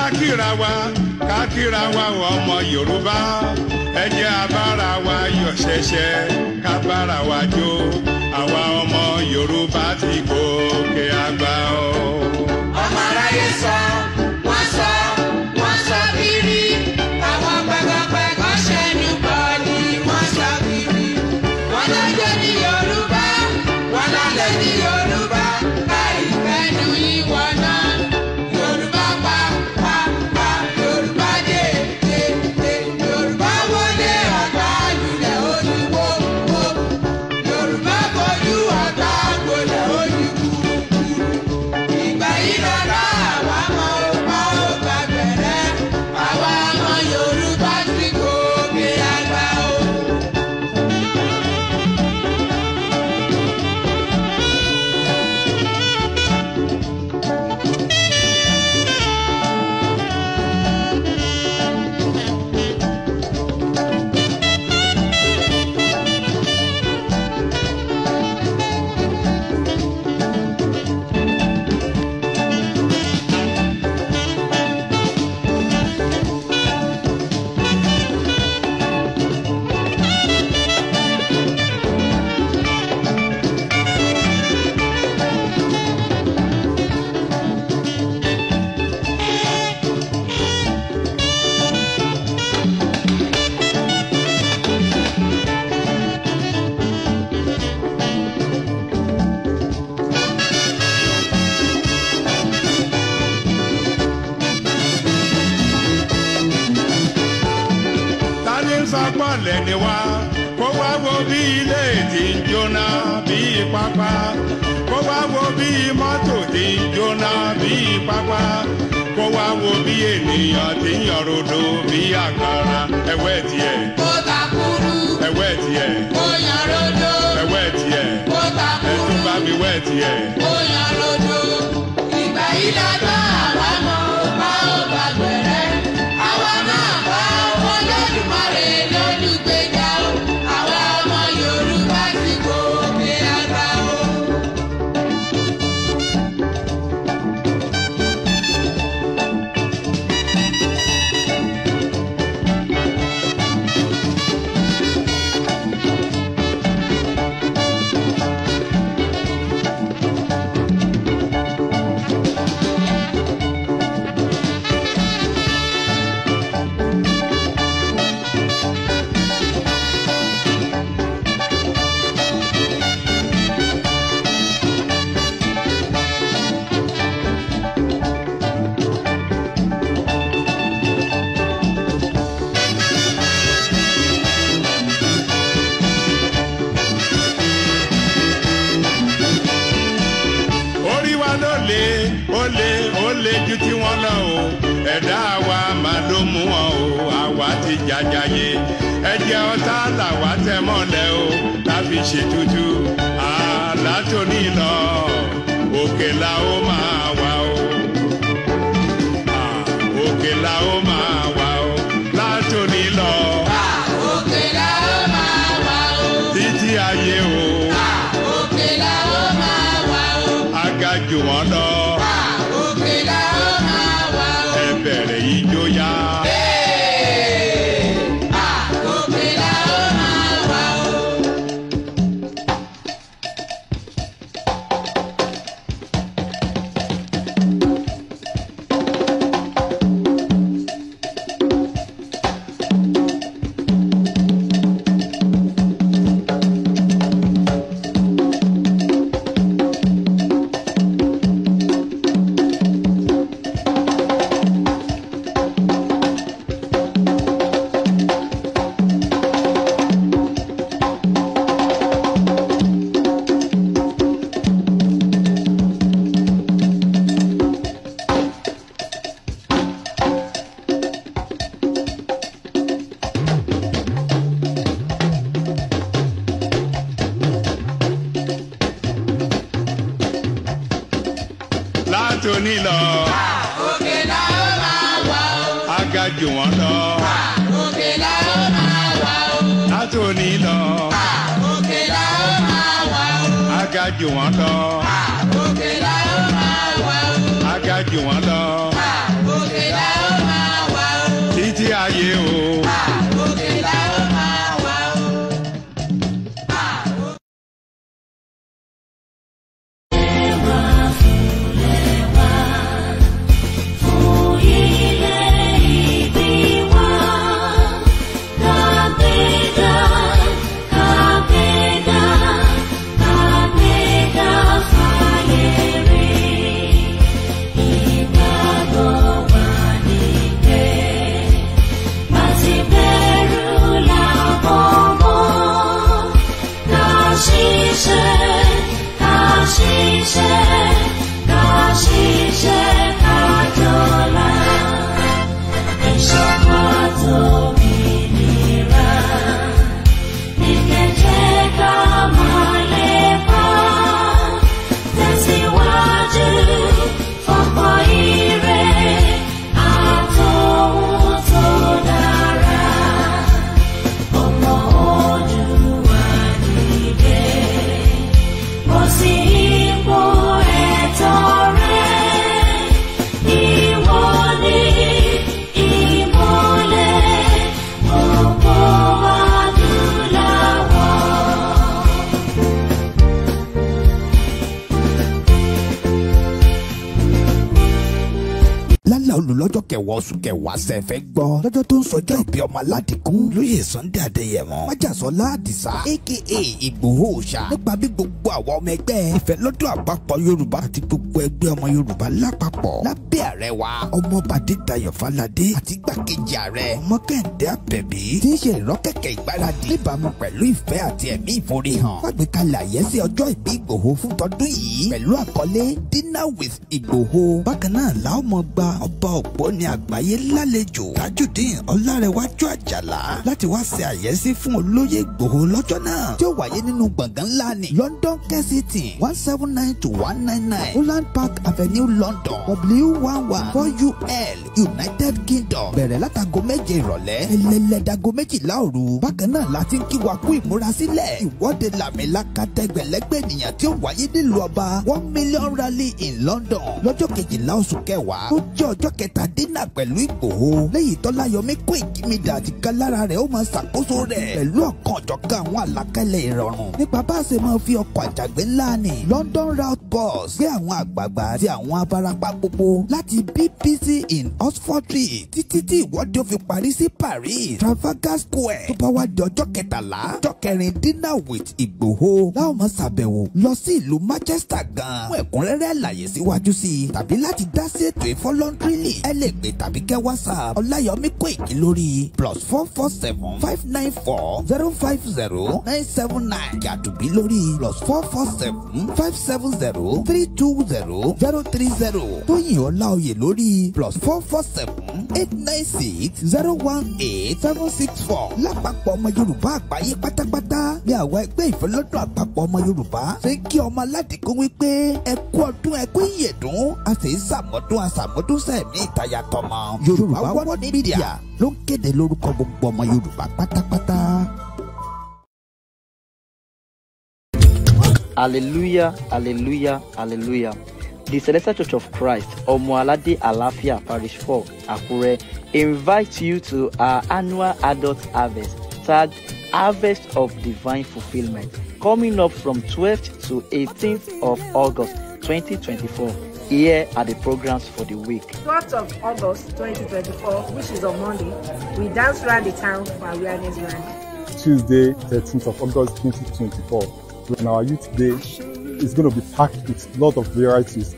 Jẹ́ kíra wa, ká kíra wa ọmọ Yorùbá. Ẹ jẹ́ a bára wa yọ̀ ṣẹ̀ṣẹ̀, ká bára wa jó. Àwa ọmọ Yorùbá ti gòkè àgbà o. Ọmọ aráyé sọ, wọ́n sọ, wọ́n sọ kiri. Àwọn pẹ̀gànpẹ̀gàn ṣẹnu bọ̀ ni wọ́n sọ kiri. Wọ́n lọ́jọ́ ní Yorùbá, wọ́n lálẹ́ ní Yorùbá. Káì fẹ́nu ìwọ náà. Yorùbá pa pa pa, Yorùbá dé dé dé. Yorùbá wọlé ọ̀tá lulẹ̀ olúwo wo. Yorùbá bojú ọ̀tá gbolẹ̀ olúkúlùkù. Ìgbà yìí lọ́la àwa mọ ọba ó gbà bẹ̀rẹ̀. Àwa ọmọ Yorùbá ti gòkè àgbà o. Ta ni ń sọ pọ̀lẹ́ ni wá? Kó wá wo bí ilé tí ń jóná bí pápá. Kó wá wo bí mọ́tò tí ń jóná bí pápá. Kó wá wo bí ènìyàn tí ń yọ̀rọ̀dọ̀ bí àkàrà. Ẹ̀wẹ́ tiẹ̀, Kó takúrú, ẹ̀wẹ́ tiẹ̀, kó yan rodo. ẹ̀wẹ́ tiẹ̀, Kó ẹ tún takúrú, bá mi wẹ́ tiẹ̀. kó yan rodo. Ìgbà yìí lọ́jọ́ àwa mọ ọba ó gbà bẹ̀rẹ̀. Àwa náà bá Olódùmarè lólùgbèjà o. Àwa ọmọ Yorùbá ti gòkè àgbà o. Orí wa ló lé, ó lé, ó lé ju tí wọ́n lọ o. Ẹ̀dá wa máa ló mú wọn o, àwa ti jàjàyè. Ẹ̀jẹ̀ ọ̀tá làwa tẹ̀ mọ́lẹ̀ o, tá fi ṣètùtù. Àlá tó ní lọ, òkè la ó máa wà o. Òkè la ó máa wà o, látòní lọ, Òkè la ó máa wà o. títí ayé o, Òkè la ó máa wà o. aga jù wọ́n lọ, Òkè la ó máa wà o. ẹ bẹ̀rẹ̀ ijó yá. Òkè la ó máa wà o. Látòní lọ, Òkè la ó máa wà o. aga jù wọ́n lọ. Òkè la ó máa wà o. Látòní lọ, Òkè la ó máa wà o. aga jù wọ́n lọ. Òkè la ó máa wà o. Aga jù wọ́n lọ. Òkè la ó Lálẹ́ olùlọ́jọ́ kẹwàá oṣù kẹwàá sẹ́fẹ̀ gbọ́ lọ́jọ́ tó ń sọjọ́ ìbí ọmọ aládìkún lóyè Sunday Adéyẹmọ Májàsọ́lá Àdìsá aka Ìgbòho Òòṣà nípa bí gbogbo àwọn ọmọ ẹgbẹ́ ìfẹ́lọ́dún àpapọ̀ Yorùbá àti gbogbo ẹgbẹ́ ọmọ Yorùbá lápapọ̀ lábẹ́ ààrẹ wa ọmọọba Adédayọ̀ Fáládé àti igbákejì ààrẹ ọmọ Kẹ́hìndé Àbẹ̀bí tí ń ṣe ìrọ́kẹ̀kẹ̀ ìgbáradì níbàámu pẹ̀lú ìfẹ́ àti ẹ̀mí ìforihàn fàgbékalẹ̀ àyẹ́sí ọjọ́ ìbí Ìgbòho fún tọdún yìí pẹ̀lú àkọlé dinner with Ìgbòho. Bákan náà la ó mọ gba ọba ògbóni àgbáyé lálejò Tajudeen Ọlárẹ̀wájú Àjàlá láti wá ṣe àyẹ́sí fún olóyè Ìgbòho lọ́jọ́ náà tí ó wáyé nínú gbọ̀ngàn ńlá ní London Kensington 179 to 199 Holland Park Avenue, London W114UL, United Kingdom. Bẹ̀rẹ̀ látago 7 ìrọ̀lẹ́ ẹlẹ́lẹ́dago 12 òru. Bákan náà la ti ń kí wa kú ìmúrasílẹ̀ ìwọ́de làmìlaka tẹgbẹ̀lẹ́gbẹ̀ ènìyàn tí ó wáyé nílùú ọba 1 million rally in London lọ́jọ́ kejìlá oṣù kẹwàá tó jẹ́ ọjọ́ kẹta dínà pẹ̀lú Ìgbòho. Lẹ́yìn Tọ́láyọmí Kóìkí Media àti kálára rẹ̀ ó máa ṣàkóso rẹ̀ pẹ̀lú ọ̀kan ọ̀jọ̀kan àwọn àlàkalẹ̀ ìrọ̀rùn nípa bá a ṣe máa fi ọkọ̀ àjàgbé ńlá ní London route bus gbé àwọn àgbààgbà àti àwọn abarapá gbogbo láti BBC in Oxford Street títí tí ìwọ́de ó fi parí sí Paris Trafalgar Square. Tó bá wá di ọjọ́ kẹtàlá ọjọ́ kẹrin dinner with Ìgbòho láwọn máa ṣàbẹ̀wò lọ sí ìlú Manchester gan. Fún ẹ̀kúnrẹ́rẹ́ àlàyé síwájú sí i tàbí láti dá sí ètò ìfọlọ́ntírìlì ẹ lè pè tàbí kẹ́ WhatsApp Ọláyọmí Kóìkí lórí +447 594 050 979 Gàdùbí lórí +447 570 320 030 Tóyìn Ọláoyè lórí +447 896 018 764. Lápapọ̀ ọmọ Yorùbá àgbáyé pátápátá ní àwọn ẹgbẹ́ ìfẹ́lọ́dún àpapọ̀ ọmọ Yorùbá ṣe ń kí ọmọ aládìkún wípé ẹ kú ọdún ẹ kú ìyèdún a sì ń sàmọ́dún àsàmọ́dún sẹ̀mí ìtayà tọmọ. Yorùbá World Media ló ń kéde lórúkọ gbogbo ọmọ Yorùbá pátápátá. Hallelujah, hallelujah, hallelujah. The Celestial Church of Christ, Omoalade Alafia Parish 4, Akure, invites you to our annual adult harvest, tagged Harvest of Divine Fulfillment, coming up from 12th to 18th of August 2024. Here are the programs for the week. 12th of August 2024, which is on Monday, we dance round the town for awareness round. Tuesday, 13th of August 2024, when our youth day is going to be packed with a lot of varieties.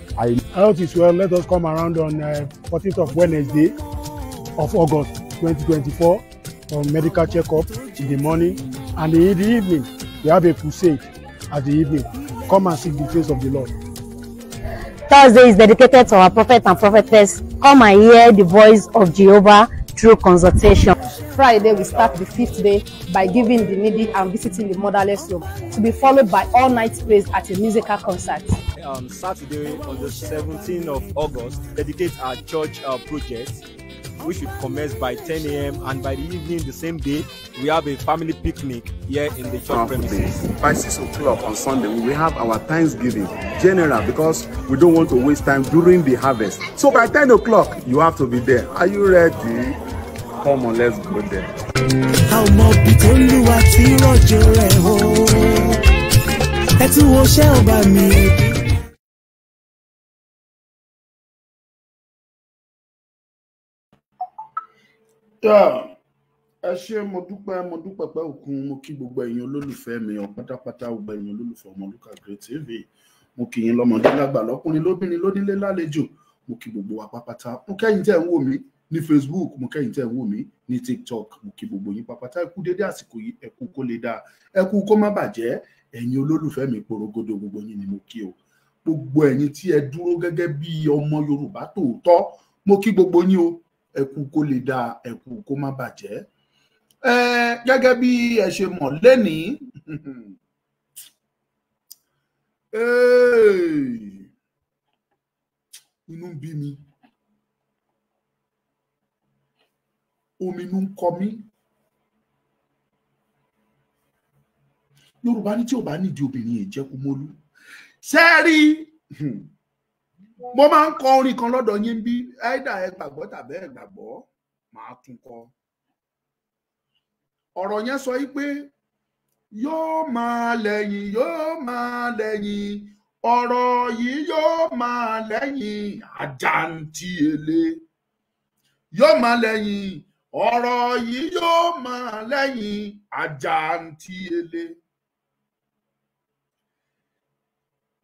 Health is well. Let us come around on 14th of Wednesday of August 2024 for medical checkup in the morning, and in the evening we have a crusade at the evening. Come and seek the face of the Lord. Thursday is dedicated to our prophet and prophetess. Come and hear the voice of Jehovah through consultation. Friday, we start the fifth day by giving the needy and visiting the motherless home, to be followed by all night praise at a musical concert. Saturday on the 17th of August, dedicate our church project, which will commence by 10 a.m. and by the evening the same day, we have a family picnic here in the church premises. By 6 o'clock on Sunday, we will have our Thanksgiving general, because we don't want to waste time during the harvest. So by 10 o'clock, you have to be there. Are you ready? Come on, let's go there. Ẹ ṣé, mo dúpẹ́, mo dúpẹ́ pẹ́ òkun. Mo kí gbogbo ẹ̀yin olólùfẹ́ mi ọ pátápátá, gbogbo ẹ̀yin olólùfẹ́ Ọmọlúkà Great TV. Mo kí yín lọ́mọdé lágbà, lọ́kùnrin lóbìnrin, lónílé lálejò. Mo kí gbogbo wa pápátá. Mo kẹ́yìn tẹ́ ń wò mí ní Facebook, mo kẹ́yìn tẹ́ ń wò mí ní TikTok. Mo kí gbogbo yín pápátá. Ẹ kú dédé àsìkò yìí, ẹ kú kó lè dáa, ẹ kú kó má bàjẹ́. Ẹ̀yin olólùfẹ́ mi porogodo, gbogbo yín ni mo kí o. Gbogbo ẹ̀yin tí ẹ dúró gẹ́gẹ́ bí ọmọ Yorùbá tòótọ́, mo kí gbogbo yín o. Ẹ kú kó lè dáa, ẹ kú kó má bàjẹ́. Gẹ́gẹ́ bí ẹ ṣe mọ̀ lénìí, inú ń bí mi, omi inú ń kọ mí. Yorùbá ní tí ò bá nídìí obìnrin yìí jẹ́ kú mólú. Ṣé rí, mo máa ń kọ orin kan lọ́dọ̀ yín bí ẹ̀dà ẹ gbàgbọ́ tàbí ẹ gbàgbọ́, màá tún kọ. Ọ̀rọ̀ yẹn sọ yí pé yóò máa lẹ́yìn, yóò máa lẹ́yìn Ọ̀rọ̀ yìí yóò máa lẹ́yìn àjàǹtí ele, yóò máa lẹ́yìn. Ọ̀rọ̀ yìí yóò máa lẹ́yìn àjàǹtí ele.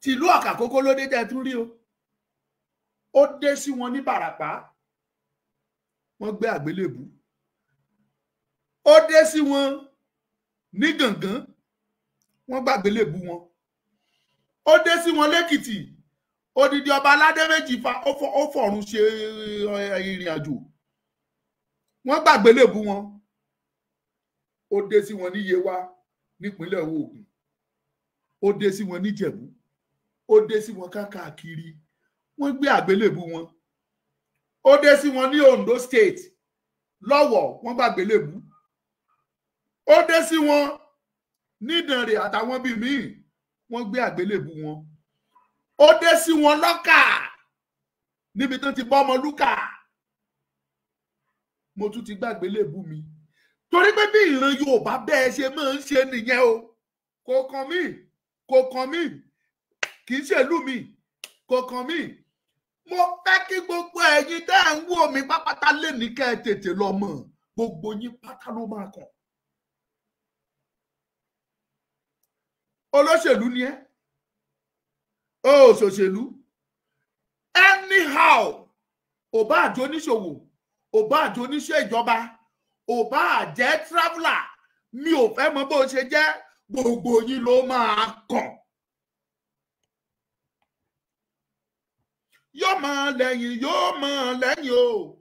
Tìlú Ọ̀kàkókó ló dé tẹ́ tún rí o. Ó dé sí wọn ní Bàràpá, wọ́n gbé àgbélébù. Ó dé sí wọn ní Gàngán, wọ́n gbàgbélébù wọn. Ó dé sí wọn lẹ́kìtì, odidi ọba aládé méjì fa ó fọ̀run ṣe ìrìn àjò, wọ́n gbàgbélébù wọn. Ó dé sí wọn ní Yewa nípínlẹ̀ Ògùn, ó dé sí wọn níjẹ̀bú, ó dé sí wọn káàkiri, wọ́n gbé àgbélébù wọn. Ó dé sí wọn ní Ondo State lọ́wọ̀, wọ́n gbàgbélébù. Ó dé sí wọn nídànrè àtàwọn bíi míì, wọ́n gbé àgbélébù wọn. Ó dé sí wọn lọ́kà níbi tó ti bọ́ ọmọ lúkà. Mo tún ti gbàgbélébù mi torí pé bí ìran Yorùbá bẹ́ẹ̀ ṣe máa ń ṣe nìyẹn o. Kò kàn mí, kò kàn mí, kì í ṣèlú mi, kò kàn mí. Mo fẹ́ kí gbogbo ẹ̀yin tẹ́ ẹ̀ ń wò mí pápátá lè ní kẹ́ ẹ tètè lọ mọ̀, gbogbo yín pátá ló máa kàn. Olóṣèlú ni ẹ́, ó ṣòṣèlú anyhow, ò bá àjọ oníṣòwò, ò bá àjọ oníṣẹ́ ìjọba, ò bá jẹ́ traveller, mi ò fẹ́ mọ̀ bó ṣe jẹ́, gbogbo yín ló máa kàn. Yóò máa lẹ́yìn, yóò máa lẹ́yìn o.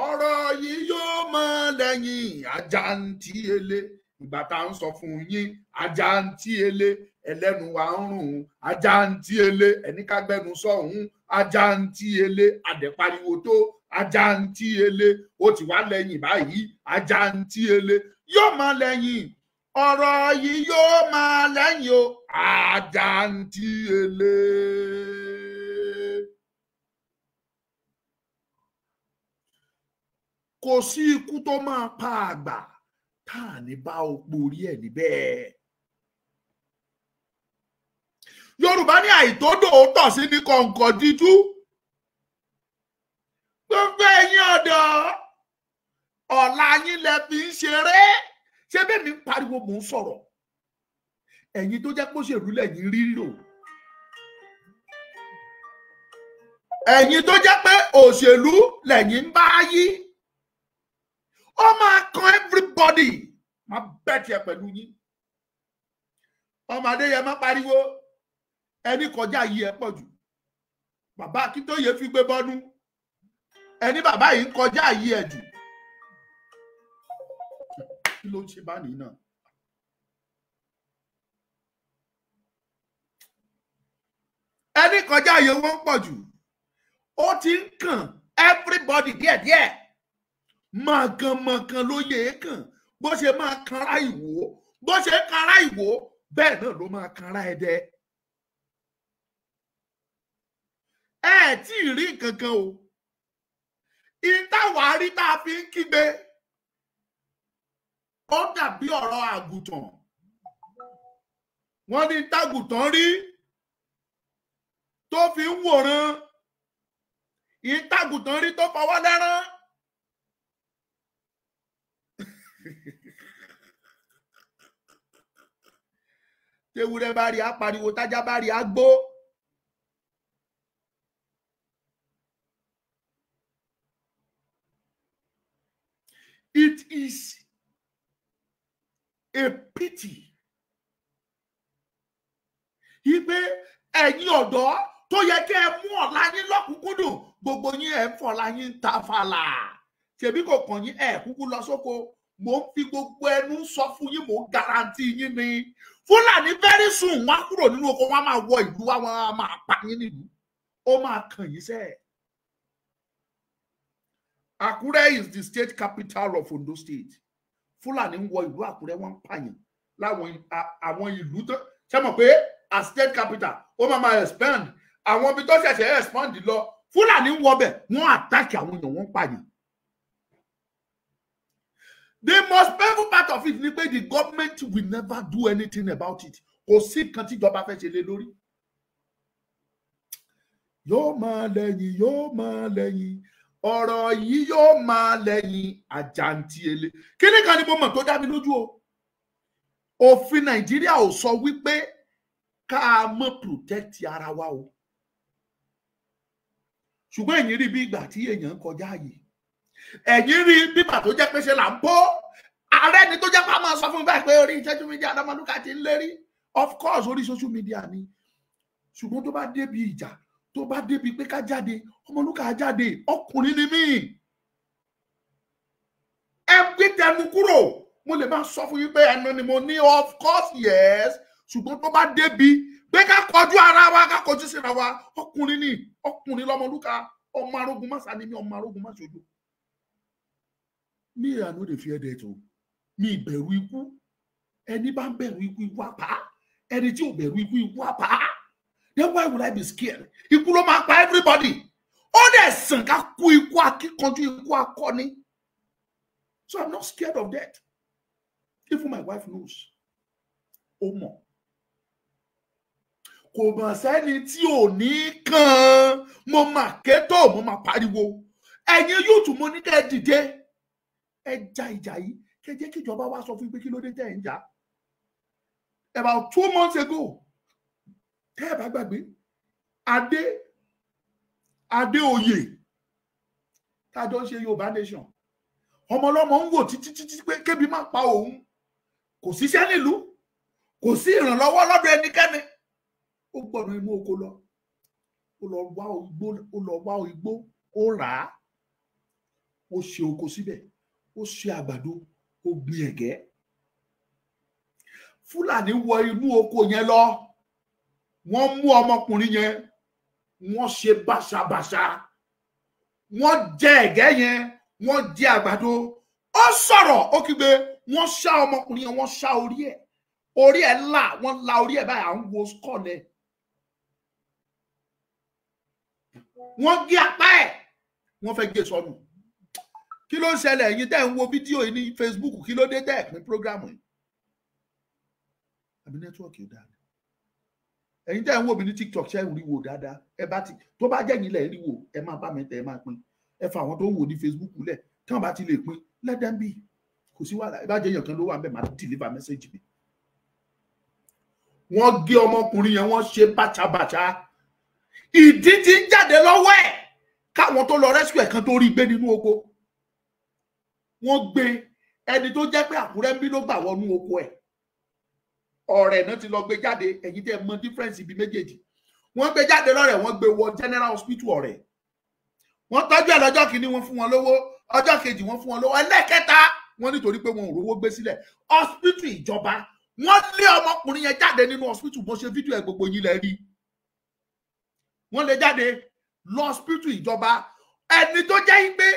Ọ̀rọ̀ yìí yóò máa lẹ́yìn àjàǹtí ele. Ìgbà tá à ń sọ fún yín àjàǹtí ele, ẹlẹ́nu wa ń rùn àjàǹtí ele, ẹni ká gbẹnu sọ̀hún àjàǹtí ele, àdẹ̀pariwo tó àjàǹtí ele, ó ti wá lẹ́yìn báyìí àjàǹtí ele. Yóò máa lẹ́yìn, ọ̀rọ̀ yìí yóò máa lẹ́yìn o àjàǹtí ele. Kò sí ikú tó máa pa àgbà tá à ní bá opó orí ẹ̀ níbẹ̀. Yorùbá ní àìtódò tọ̀ sí ní kọ̀ǹkọ̀ díjú. Gbogbo ẹ̀yin ọ̀dọ́, ọ̀la yín lẹ fi ń ṣeré. Ṣé bẹ́ẹ̀ mi ń pariwo mò ń sọ̀rọ̀? Ẹ̀yin tó jẹ́ pé òṣèlú lẹ́yìn rírò. Ẹ̀yin tó jẹ́ pé òṣèlú lẹ́yìn ń bá yí. Ó máa kan everybody. Máa bẹ́ tiẹ̀ pẹ̀lú yín. Ọmọdé yẹn má pariwo. Ẹni kọjá yìí ẹ pọ̀ jù. Bàbá Akíntóyè fi gbé bọ́nú. Ẹni bàbá yìí ń kọjá yìí ẹ jù. Kí ló ń ṣe báyìí náà? Ẹni kọjá yìí wọ́n pọ̀ jù. Ó ti ń kàn everybody díẹ̀díẹ̀. Mọ̀kànmọ̀kàn ló yẹ é kàn. Bó ṣe máa kanra Ìwó, bó ṣe kanra Ìwó, bẹ́ẹ̀ náà ló máa kanra Ẹdẹ. Ẹ tí ì rí nǹkan kan o. Ìtawà rí tá a fi ń kígbe. Ó dàbí ọ̀rọ̀ àgùntàn. Wọ́n ní tágùntàn rí tó fi ń wòran. Ìtàgùntàn rí tó fọwọ́ lẹ́rán. Tewúrẹ́ bá rí á pariwo, tájá bá rí á gbó. It is a pity. Ìpè ẹ̀yin ọ̀dọ́ tó yẹ kẹ́ ẹ mú ọ̀la yín lọ́kùnkúndùn, gbogbo yín ẹ̀ ń fọ̀la yín ta fàlà. Ṣèbí kò kàn yín, ẹ̀ kúkú lọ sóko. Mò ń fi gbogbo ẹnu sọ fún yín, mò ń garanti yín ni. Fúlàní very soon wọ́n á kúrò nínú oko, wọ́n á máa wọ ìlú wa, wọ́n á máa pa yín nílùú. Ó máa kàn yín sẹ́ẹ̀. Àkúrẹ́ is the state capital of Ondo State. Fúlàní ń wọ ìlú Àkúrẹ́, wọ́n ń pààyàn láwọn àwọn ìlú tó ṣe mọ̀ pé as state capital ó máa máa expand. Àwọn ibi tó ṣẹ̀ṣẹ̀ expand lọ, Fúlàní ń wọbẹ̀, wọ́n attack àwọn èèyàn, wọ́n ń pààyàn. The most painful part of it ni pé the government will never do anything about it. Kò sí nǹkan tí ìjọba fẹ́ ṣe lé lórí. Yóò máa lẹ́yìn, yóò máa lẹ́yìn, ọ̀rọ̀ yìí yóò máa lẹ́yìn àjàǹtí ele. Kíní kan ni mo mọ̀ tó dá mi lójú o. Òfin Nàìjíríà ò sọ wípé ká a mọ̀ protect ara wa o. Ṣùgbọ́n ẹ̀yin rí bí ìgbà tí èèyàn ń kọjá àyè, ẹ̀yin rí bíbà tó jẹ́ pé ṣe là ń bó ààrẹ ni, tó jẹ́ pé a máa sọ fún mi báyìí pé orí social media Ọmọlúkà ti ń lérí. Of course, orí social media ni. Ṣùgbọ́n tó bá débi ìjà, tó bá débi pé ká jáde, Ọmọlúkà jáde. Ọkùnrin ni mí. Ẹ gbé tẹnu kúrò. Mo lè máa sọ fún yín pé ẹnu ni mo ní, of course, yes. Ṣùgbọ́n tó bá débi pé ká kọjú ara wa, ká kọjú síra wa, ọkùnrin ni, ọkùnrin lọmọlúkà. Ọmọ arógun má sá ni mí, ọmọ arógun má ṣojú. Me, I no dey fear death o. Mi ìbẹ̀rù ikú. Ẹni bá ń bẹ̀rù ikú, ikú á pa. Ẹni tí ò bẹ̀rù ikú, ikú á pa. Then why would I be scared? Ikú ló máa pa everybody. Ó dẹ̀ sàn ká kú ikú akíkanjú, ikú akọni. So I'm not scared of death. Even my wife knows. Ó mọ̀. Kò mọ̀ sẹ́ni tí ò ní kàn. Mo máa ké tó, mo máa pariwo. Ẹ̀yin youth, mo ní kẹ́ ẹ dìde, ẹ ja ìjà yìí, kẹ́ jẹ́ kí ìjọba wá sọ fún yín pé kí ló dé tẹ́ ẹ̀ ń jà. About 2 months ago, tẹ́ ẹ bá gbàgbé, Adé Adéoyè tájọ ń ṣe Yorùbá Nation, ọmọlọ́mọ ń wò títí títí pé kébi má pa òun. Kò síṣẹ́ nílùú, kò sí ìrànlọ́wọ́ lọ́dọ̀ ẹnikẹ́ni. Ó gbọ́dọ̀ inú oko lọ, ó lọ wá igbó, ó lọ wá igbó, ó rà á, ó ṣe oko síbẹ̀, ó ṣe àgbàdo, ó gbin ẹ̀gẹ́. Fúlàní wọ inú oko yẹn lọ, wọ́n mú ọmọkùnrin yẹn, wọ́n ṣe báṣabàṣa, wọ́n jẹ ẹ̀gẹ́ yẹn, wọ́n jẹ àgbàdo. Ó sọ̀rọ̀, ó kígbe. Wọ́n ṣá ọmọkùnrin yẹn, wọ́n ṣá orí ẹ̀, orí ẹ̀ là, wọ́n la orí ẹ̀ báyìí, à ń wo skull ẹ̀. Wọ́n gé apá ẹ̀, wọ́n fẹ́ gé sọnù. Kí ló ń ṣẹlẹ̀? Ẹ̀yin tẹ́ ń wo fídíò yìí ní Facebook, kí ló dé tẹ́ ẹ̀ pín program yìí? Àbí network ò dáa? Ẹ̀yin tẹ́ ń wò mí ní TikTok, ṣe ń rí wò dáadáa? Ẹ bá ti tó bá jẹ́ yín lẹ̀ ń rí wò, ẹ máa bá mi tẹ̀, ẹ máa pín. Ẹ fa àwọn tó ń wò ní Facebook lẹ̀. Tí wọ́n bá ti lè pín, let them be, kò sí wàhálà. Ẹ bá jẹ́ èèyàn kan ló wà bẹ́ẹ̀, máa deliver message mi. Wọ́n gé ọmọkùnrin yẹn, wọ́n ṣe bàṣàbàṣà, ìdí tí ń jáde lọ́wọ́ ẹ̀. Káwọn tó lọ rescue ẹ̀ kan tó rí gbé nínú oko, wọ́n gbé ẹni tó jẹ́ pé Àkúrẹ́ ń bí ló gbà wọnú oko ẹ̀. Ọ̀rẹ́ náà ti lọ gbé jáde. Ẹ̀yin tẹ́ mọ difference ibi méjèèjì, wọ́n gbé jáde lọ́rẹ̀, wọ́n gbé wọ general hospital Ọ̀rẹ́. Wọ́n tọ́jú ẹ̀ lọ́jọ́ kìíní, wọ́n fún wọn lówó. Ọjọ́ kejì, wọ́n fún wọn lówó. Ẹlẹ́kẹta, wọ́n nítorí pé wọn ò rówó gbé sílẹ̀ hospital ìjọba, wọ́n lé ọmọkùnrin yẹn jáde nínú hospital. Bó ṣe fídíò ẹ̀, gbogbo yín lẹ rí. Wọ́n lé jáde lọ hospital ìjọba. Ẹni tó jẹ́ pé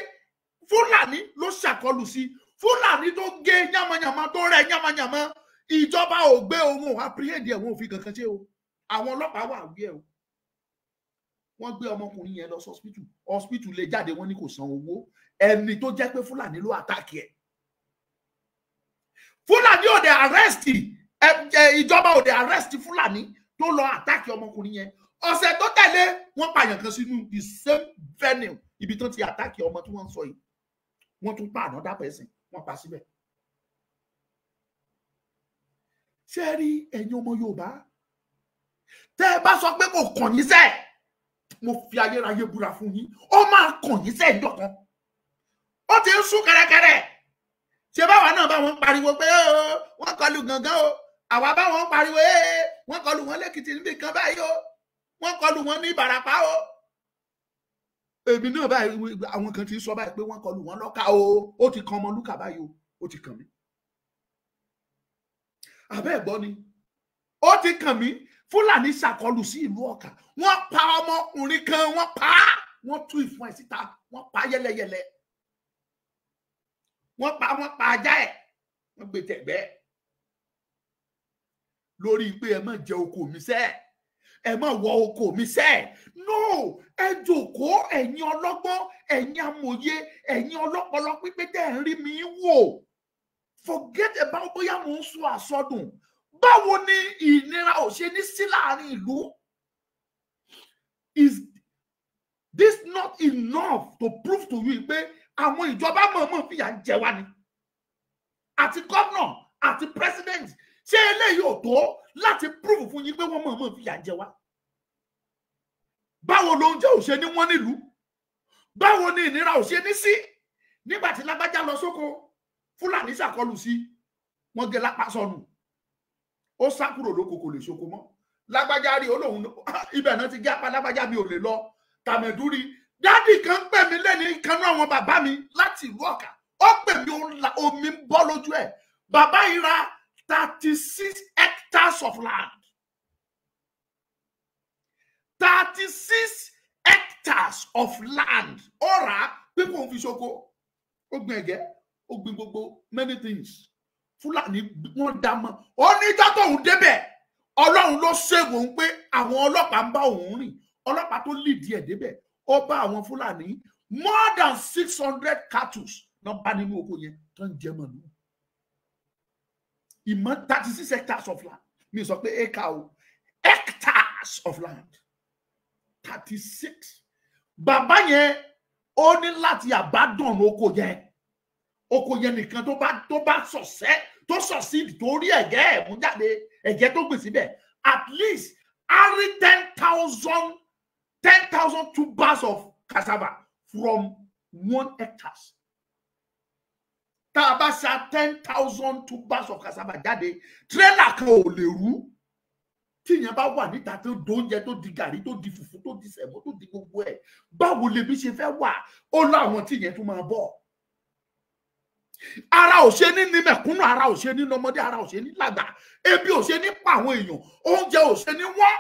Fúlàní ló ṣàkọlù sí, Fúlàní tó gé yánmayànmá, tó rẹ̀ yánmayànmá, ìjọba ò gbé ohun ò apprehend ẹ̀, wọn ò fi kankan ṣe o. Àwọn ọlọ́pàá wà wí ẹ̀ o. Wọ́n gbé ọmọkùnrin yẹn lọ sí hospital, hospital lè jáde, wọ́n ní kò san owó. Ẹni tó jẹ́ pé Fúlàní ló attack ẹ̀, Fúlàní ò dé arrest, ìjọba ò dé arrest Fúlàní tó lọ attack ọmọkùnrin yẹn. Ọ̀sẹ̀ tó tẹ̀lé, wọ́n pààyàn kan sínú the same venue ibi tó ti attack ọmọ tí wọ́n ń sọ yìí. Wọ́n tún pa another person, wọ́n pa síbẹ̀. Ṣé ẹ rí, ẹ̀yin ọmọ Yorùbá, tẹ́ ẹ bá sọ pé kò kàn yín sẹ́ẹ̀, mo fi ayérayé búra fún yín, ó máa kàn yín sẹ́ẹ̀ níjọ́ kan. Ó ti ń sún kẹrẹkẹrẹ. Ṣé báwa náà bá wọn pariwo pé wọ́n kọlu Gàngán o? Àwa bá wọn pariwo, wọ́n kọlu wọn lẹ́kìtì níbi kan báyìí o, wọ́n kọlu wọn ní Ìbàràpá o. Èmi náà báyìí, àwọn kan ti sọ báyìí pé wọ́n kọlu wọn lọ́kà o. Ó ti kan Ọmọlúkà báyìí o, ó ti kàn mí. Àbẹ́ ẹ̀gbọ́n ni, ó ti kàn mí. Fúlàní ṣàkọlù sí ìlú Ọ̀kà, wọ́n pa ọmọkùnrin kan, wọ́n pa á, wọ́n tú ìfun ẹ̀ síta, wọ́n pa yẹ́lẹyẹ̀lẹ, wọ́n pa, wọ́n pa ajá ẹ̀, wọ́n gbé tẹ̀gbẹ́ lórí pé ẹ má jẹ oko mi sẹ́, ẹ má wọ oko mi sẹ́. No, ẹ jòkóó, ẹ̀yin ọlọ́gbọ́n, ẹ̀yin amòye, ẹ̀yin ọlọ́pọlọ pípé tẹ́ ẹ̀ ń rí mi wò. Forget about bóyá mò ń sọ àsọdùn. Báwo ni ìnira ò ṣe ní sí láàrin ìlú? Is This not enough to prove to you pé àwọn ìjọba mọ̀ọ́mọ̀ fìyà ń jẹ wá ni, àti gómìnà àti president? Ṣé eléyìí ò tó láti prove fún yín pé wọ́n mọ̀ọ́mọ̀ fìyà jẹ wá? Báwo lóúnjẹ ò ṣe ní wọ́n nílùú? Báwo ni ìnira ò ṣe ní sí nígbà tí lágbájá lọ sóko, Fúlàní ṣàkọlù sí, wọ́n gé lápá sọnù, ó sá kúrò lóko, kò lè ṣoko mọ́. Lágbájá rí olóhùn ibẹ̀ náà ti gé apá lágbájá, mi ò lè lọ. Tàmẹ̀dúrí daddy kan pè mí lẹ́ni kan náà, àwọn bàbá mi láti ìlú Ọ̀kà. Ó pè mí, omi ń bọ́ lójú ẹ̀. Bàbá yìí ra 36 hectares of land, 36 hectares of land. Ó rà á pé kò ń fi ṣoko, ó gbin ẹ̀gẹ́, ó gbin gbogbo many things. Fúlàní wọ́n dá mọ́. Ó ní ìjọ́ tóun débẹ̀, Ọlọ́run ló ṣègùn òun pé àwọn ọlọ́pàá ń bá òun rìn. Ọlọ́pàá tó lead ẹ̀ débẹ̀, ó bá àwọn Fúlàní more than 600 cattle náà bá nínú oko yẹn tó ń jẹ màlúù. Ìmọ̀ 36 hectares of land, mi sọ pé acre o, hectares of land, 36. Bàbá yẹn ó ní láti abandon oko yẹn. Oko yẹn nìkan, tó bá sọ̀sẹ́, tó succeed, tó rí ẹ̀gẹ́ ẹ̀ mú jáde, ẹ̀gẹ́ tó gbìn síbẹ̀, at least á rí 10,000 tubers of cassava from 1 hectares. Tá a bá ṣa 10,000 tubers of cassava jáde, tírélà kan ò lè rú. Tí ìyẹn bá wà níta, tó dóúnjẹ, tó di gàrí, tó di fùfú, tó di sẹ̀mó, tó di gbogbo ẹ̀, báwo lèbi ṣe fẹ́ wà? Ó láwọn tí ìyẹn tún máa bọ̀. Ara ò ṣe ní ní mẹ̀kúnnù, ara ò ṣe ní lọ́mọdé, ara ò ṣe ní làgbà, ebi ò ṣe ní pa àwọn èèyàn, oúnjẹ ò ṣe ní wọ́n,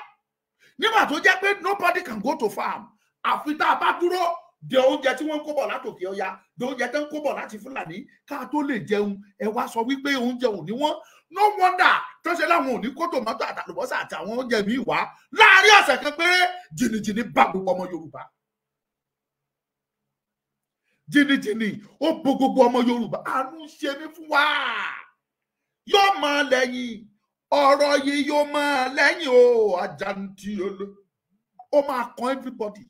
nígbà tó jẹ́ pé nobody can go to farm, àfi tá a bá dúró de oúnjẹ tí wọ́n ń kó bọ̀ látòkè ọya, de oúnjẹ tó ń kó bọ̀ láti Fúlàní ká tó lè jẹun. Ẹ wá sọ wípé oúnjẹ ò ní wọ́n. No wonder tó ṣe láwọn ò ní kó tòmátò àtàlùbọ́sà àti àwọn oúnjẹ míì wá. Láàárín ọ̀sẹ̀ kan péré, jìnnìjìnnì bá gbogbo ọmọ Yorùbá. Jìnnìjìnnì ó bo gbogbo ọmọ Yorùbá. Àánú ṣe mí fún wa. Yóò máa lẹ́yìn ọ̀rọ̀ yìí, yóò máa lẹ́yìn o. Àjàǹtí olè ó máa kan everybody.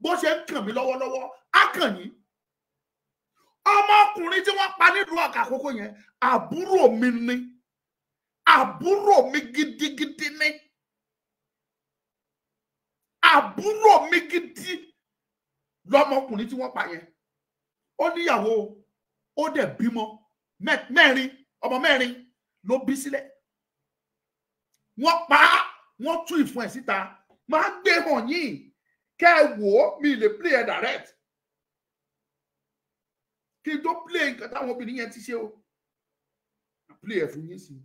Bó ṣe ń kàn mí lọ́wọ́lọ́wọ́, á kàn yín. Ọmọkùnrin tí wọ́n pa nílùú Ọ̀kà Àkókò yẹn, àbúrò mi ni, àbúrò mi gidigidi ni, àbúrò mi gidi lọmọkùnrin tí wọ́n pa yẹn. Ó níyàwó, ó dẹ̀ bímọ mẹ́rin, ọmọ mẹ́rin ló bí sílẹ̀. Wọ́n pa á, wọ́n tú ìfun ẹ̀ síta. Máa gbé hàn yín kẹ́ ẹ wò ó. Mi lè play ẹ direct kí n tó play nǹkan táwọn obìnrin yẹn ti ṣe o. Play ẹ fún yín sí i.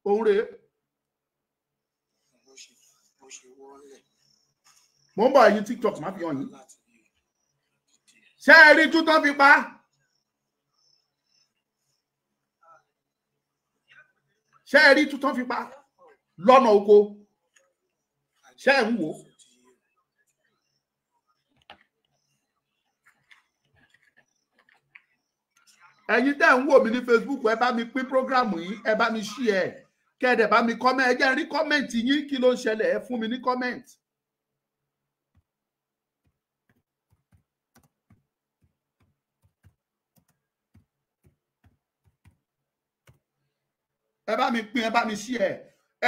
Òun rèé. Bó ṣe wọ́lẹ̀. Mo ń bọ̀, ẹ̀yin TikTok, má fi hàn yín. Ṣé ẹ rí tútọ́ fi pa? Ṣé ẹ rí tútọ́ fi pa lọ́nà oko? Ṣé ẹ ń wò ó? Ẹ̀yin tẹ́ ń wò mí ní Facebook, ẹ bá mi pín program yìí, ẹ bá mi share ẹ, kẹ́ ẹ bá mi comment. Ẹ jẹ́ n rí comment yín. Kí ló ń ṣẹlẹ̀? Ẹ fún mi ní comment. Ẹ bá mi pín, ẹ bá mi share.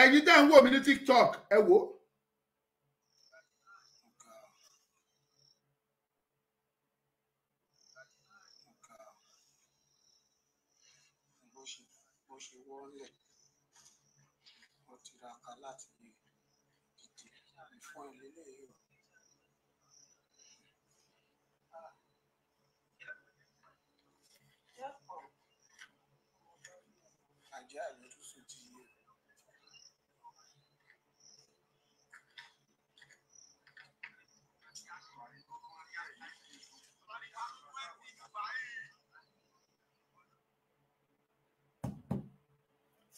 Ẹ̀yin tẹ́ ń wò mí ní TikTok, ẹ wò ó. Bó ṣe wọ́lẹ̀, ó tiraka láti dìde. Ìfún ẹ̀ lélẹ́yìí o. Ajá ìlú tún sùn ti yé.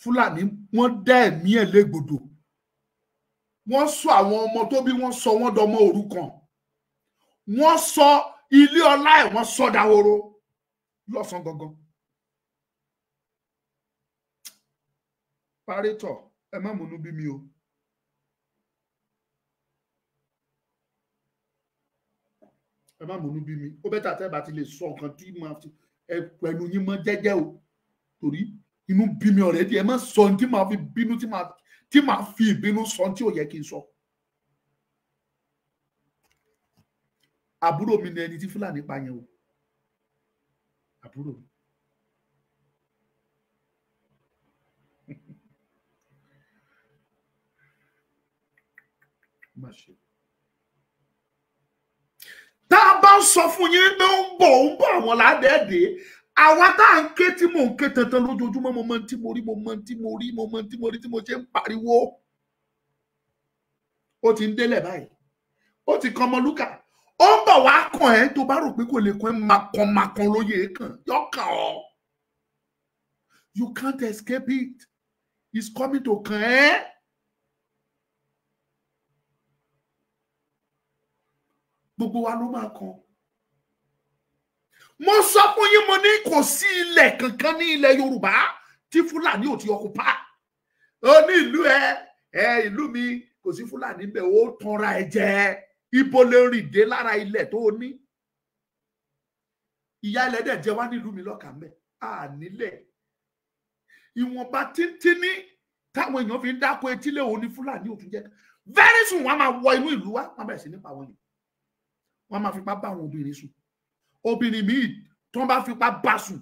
Fúlàní wọ́n dá ẹ̀mí ẹ̀ légbodò. Wọ́n sọ àwọn ọmọ tó bí, wọ́n sọ wọ́n dọmọ òrukàn. Wọ́n sọ ilé ọlá ẹ̀, wọ́n sọ dahoro lọ́sàn gangan. Parétọ̀, ẹ má múnú bí mi o. Ẹ má múnú bí mi. Ó better tẹ́ bá ti lè sọ nǹkan tí màá fi ẹ pẹ̀lú yín mọ́ jẹ́jẹ́ o. Torí inú bí mi already, ẹ má sọ ohun tí màá fi bínú, tí màá fi ìbínú sọ ohun tí ò yẹ kí n sọ. Àbúrò mi ni ẹni tí Fúlàní pa yẹn o. Àbúrò mi. Má ṣe. Tá a bá ń sọ fún yín pé ó ń bọ̀, ó ń bọ̀, àwọn ládẹ́ẹ̀dẹ́. Àwa tá à ń ké tí mò ń ké tantan lójoojúmọ́, mo mọ tí mo rí, mo mọ tí mo rí, mo mọ tí mo rí tí mo ṣe ń pariwo. Ó ti ń délẹ̀ báyìí. Ó ti kan Ọmọlúkà. Ó ń bọ̀ wá kàn ẹ́, tó bá rò pé kò lè kàn ẹ́, makàn makàn lóye kàn, yọ kàn ọ́. You can't escape it. It's coming to kàn ẹ́. Gbogbo wa ló máa kàn. Mo sọ fún yín, mo ní kò sí ilẹ̀ kankan ní ilẹ̀ Yorùbá tí Fúlàní ò ti occupy. Ó ní ìlú ẹ ìlú mi kò sí Fúlàní bẹ́ẹ̀, ó tanra ẹ jẹ. Ibo lè rìn dé lára ilẹ̀ tó o ní. Ìyá ilẹ̀ dẹ̀ jẹ wá nílùú mi lọ́kà mẹ́. A nílẹ̀. Ìwọ̀nba tíntínní táwọn èèyàn fi ń dáko etílé òun ní Fúlàní ò tún jẹ́. Very soon wọ́n á máa wọ inú ìlú wa, wọ́n á bẹ̀rẹ̀ sí nípa wọn yìí. Wọ́n máa fipá bá àwọn obìnrin sùn. Obìnrin míì tó ń bá fipá bá sùn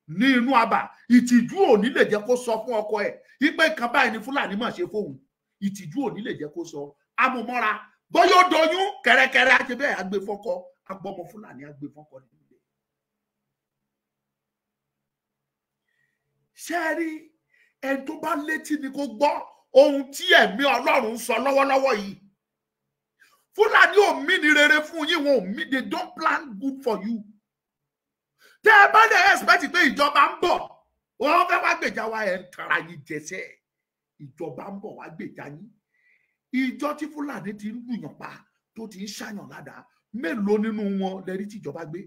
ní inú abà, ìtìjú ò ní lè jẹ́ kó sọ fún ọkọ ẹ̀ wípé nǹkan báyìí ni Fúlàní mà ṣe fóun. Ìtìjú ò ní lè jẹ́ kó sọ. Amúmọ́ra bóyá ó doyún kẹ̀rẹ̀kẹ̀rẹ̀ àti bẹ́ẹ̀ agbèfọ́kọ, agbọ́mọ Fúlàní agbèfọ́kọ nínú ilé. Ṣé ẹ rí ẹni tó bá létí ni kó gbọ́ ohun tí ẹ̀mí Ọlọ́run ń sọ lọ́wọ́lọ́wọ́ yìí. Fúlàní ò mí ní rere fún yín, wọn ò mí, they don't plan good for you. Tẹ́ ẹ bá dẹ̀ expect pé ìjọba ń bọ̀, wọ́n fẹ́ wá gbèjà wa, ẹ̀ ń tara yín jẹsẹ̀. Ìjọba ń bọ̀ wá gbèjà yín. Ìjọ tí Fúlàní ti ń lùyàn pa tó ti ń ṣàyàn ládàá, mélòó nínú wọn lẹ́rí tí ìjọba gbé?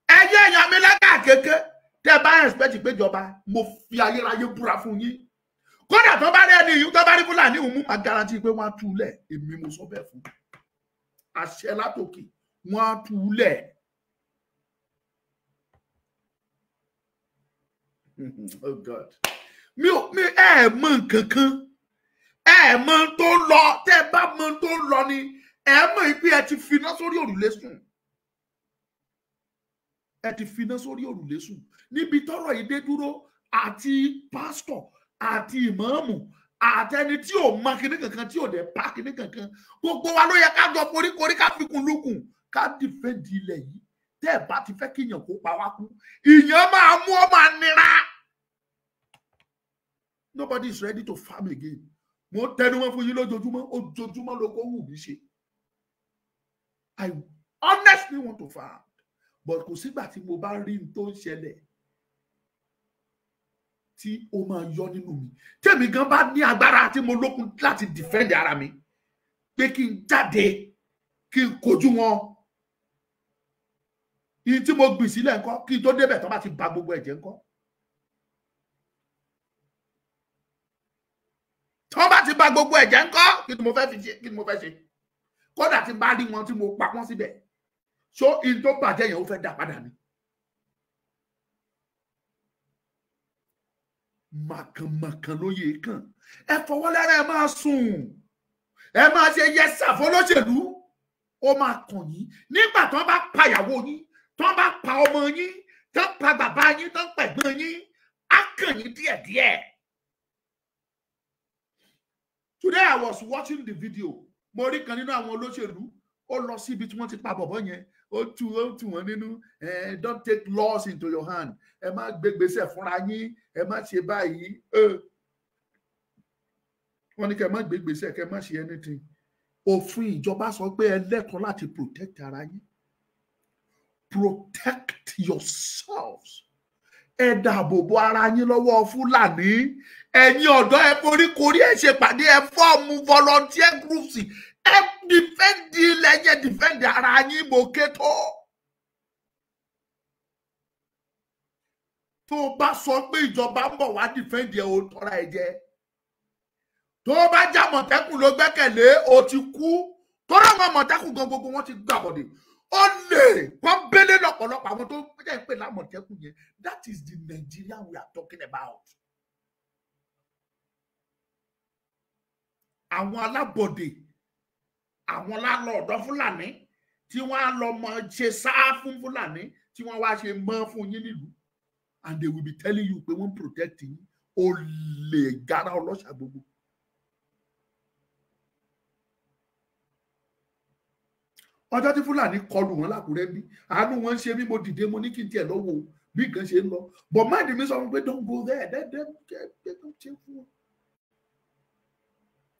Ẹyẹ èèyàn mi lágà kéke, tẹ́ ẹ bá expect pé ìjọba, mo fi ayérayé búra fún yín. Kódà tó bá rí ẹni yìí, tó bá rí Fúlàní òun mú, máa guarantee pé wọ́n á tú lẹ̀. Èmi mo sọ bẹ́ẹ̀ fún. Àṣẹ látòkè, wọ́n á tú lẹ̀. Oh God. Mi ẹ mọ nǹkan kan. Ẹ mọ tó ń lọ, tẹ́ ẹ bá mọ tó ń lọ ni, ẹ mọ̀ pé ẹ ti finá sórí òrùlé sùn. Ẹ ti finá sórí òrùlé sùn. Níbi tọ́rọ̀ yìí dé dúró, àti pásítọ̀ àti ìmáàmù àtẹni tí ò mọ kinní kankan, tí ò dẹ̀ pa kinní kankan, gbogbo wa ló yẹ ká jọ foríkorí, ká fikùn lukùn, ká dìfẹ́ǹdì ilẹ̀ yìí. Tẹ́ ẹ̀ bá ti fẹ́ kí ìyàn kó pa wá kú, ìyàn máa mú ọ máa nira. Nobody is ready to farm again. Mo tẹnu mọ́ fún yín lójoojúmọ́, ojoojúmọ́ ló kó wù mí ṣe. I honestly want to farm, but kò sígbà tí mo bá rí n tó ń ṣẹlẹ̀ tí ó máa yọ nínú mi. Tèmi gan bá ní agbára tí mo lókun láti defend ara mi, pé kí n jáde kí n kojú wọn. Ìyí tí mo gbìn sílẹ̀ ńkọ́, kí n tó débẹ̀ tó bá ti ba gbogbo ẹ̀jẹ̀ ńkọ́. Tó bá ti ba gbogbo ẹ̀jẹ̀ ńkọ́, kí ni mo fẹ́ fi ṣe? Kí ni mo fẹ́ ṣe? Kódà tí bá rí wọn tí mo pa wọ́n síbẹ̀, ṣó ìyí tó bàjẹ́ yẹn ó fẹ́ dà padà ni. Màkànmàkàn lóye kàn. Ẹ fọwọ́ lẹ́rẹ̀, ẹ máa sùn, ẹ máa ṣe yẹsà fọlọ́ṣèlú. Ó máa kàn yín nígbà tó bá pa ìyàwó yín, tó bá pa ọmọ yín, tó pa bàbá yín, tó pa ẹ̀gbọ́n yín, á kàn yín díẹ̀díẹ̀. Today I was watching the video. Mo rí kan nínú àwọn olóṣèlú, ó lọ síbi tí wọ́n ti pa bọ̀bọ̀ yẹn, ó tú wọ́n nínú. Don't take laws into your hand. Ẹ má gbégbèsè fúnra yín, ẹ má ṣe báyìí. Wọ́n ní kẹ́ ẹ má gbégbèsè, kẹ́ ẹ má ṣe anything. Òfin ìjọba sọ pé ẹ lẹ́tọ̀ọ́ láti protect ara yín. Protect yourselves. Ẹ dáàbò bo ara yín lọ́wọ́ Fúlàní. Ẹ̀yin ọ̀dọ́ ẹ foríkorí, ẹ ṣe pàdé, ẹ fọ́ọ̀mù volunteer groups, ẹ defend ilẹ̀ yẹn, defend ara yín. Mo ké tó. Tó o bá sọ pé ìjọba ń bọ̀ wá defend ẹ, o tọ́ra ẹ jẹ. Tó o bá jẹ́ Àmọ̀tẹ́kùn ló gbẹ́kẹ̀lé, o ti kú. Torí àwọn Àmọ̀tẹ́kùn gan gbogbo wọn ti gbàbọ̀dè. Ó lè pọ́nbélé lọ́pọ̀lọpọ̀ àwọn tó ń pè lámọ̀tẹ́kùn yẹn. That is the Nigeria we are talking about. Àwọn alábọ̀dè, àwọn lálọ́ọ̀dọ́ Fúlàní tí wọ́n á lọ mọ ṣe sáá fún Fúlàní, tí wọ́n wá ṣe mọ́ fún yín nílùú, and they will be telling you pé wọ́n protect yín. Ó lè gara ọlọ́ṣà gbogbo. Ọjọ́ tí Fúlàní kọlù wọn lákùrẹ́ bí, àánú wọn ń ṣe mí. Mo dìde, mo ní kí n tiẹ̀ lọ wo bí nǹkan ṣe ń lọ, but mind mi sọ fún pé don't go there, let them ṣe fún wọn.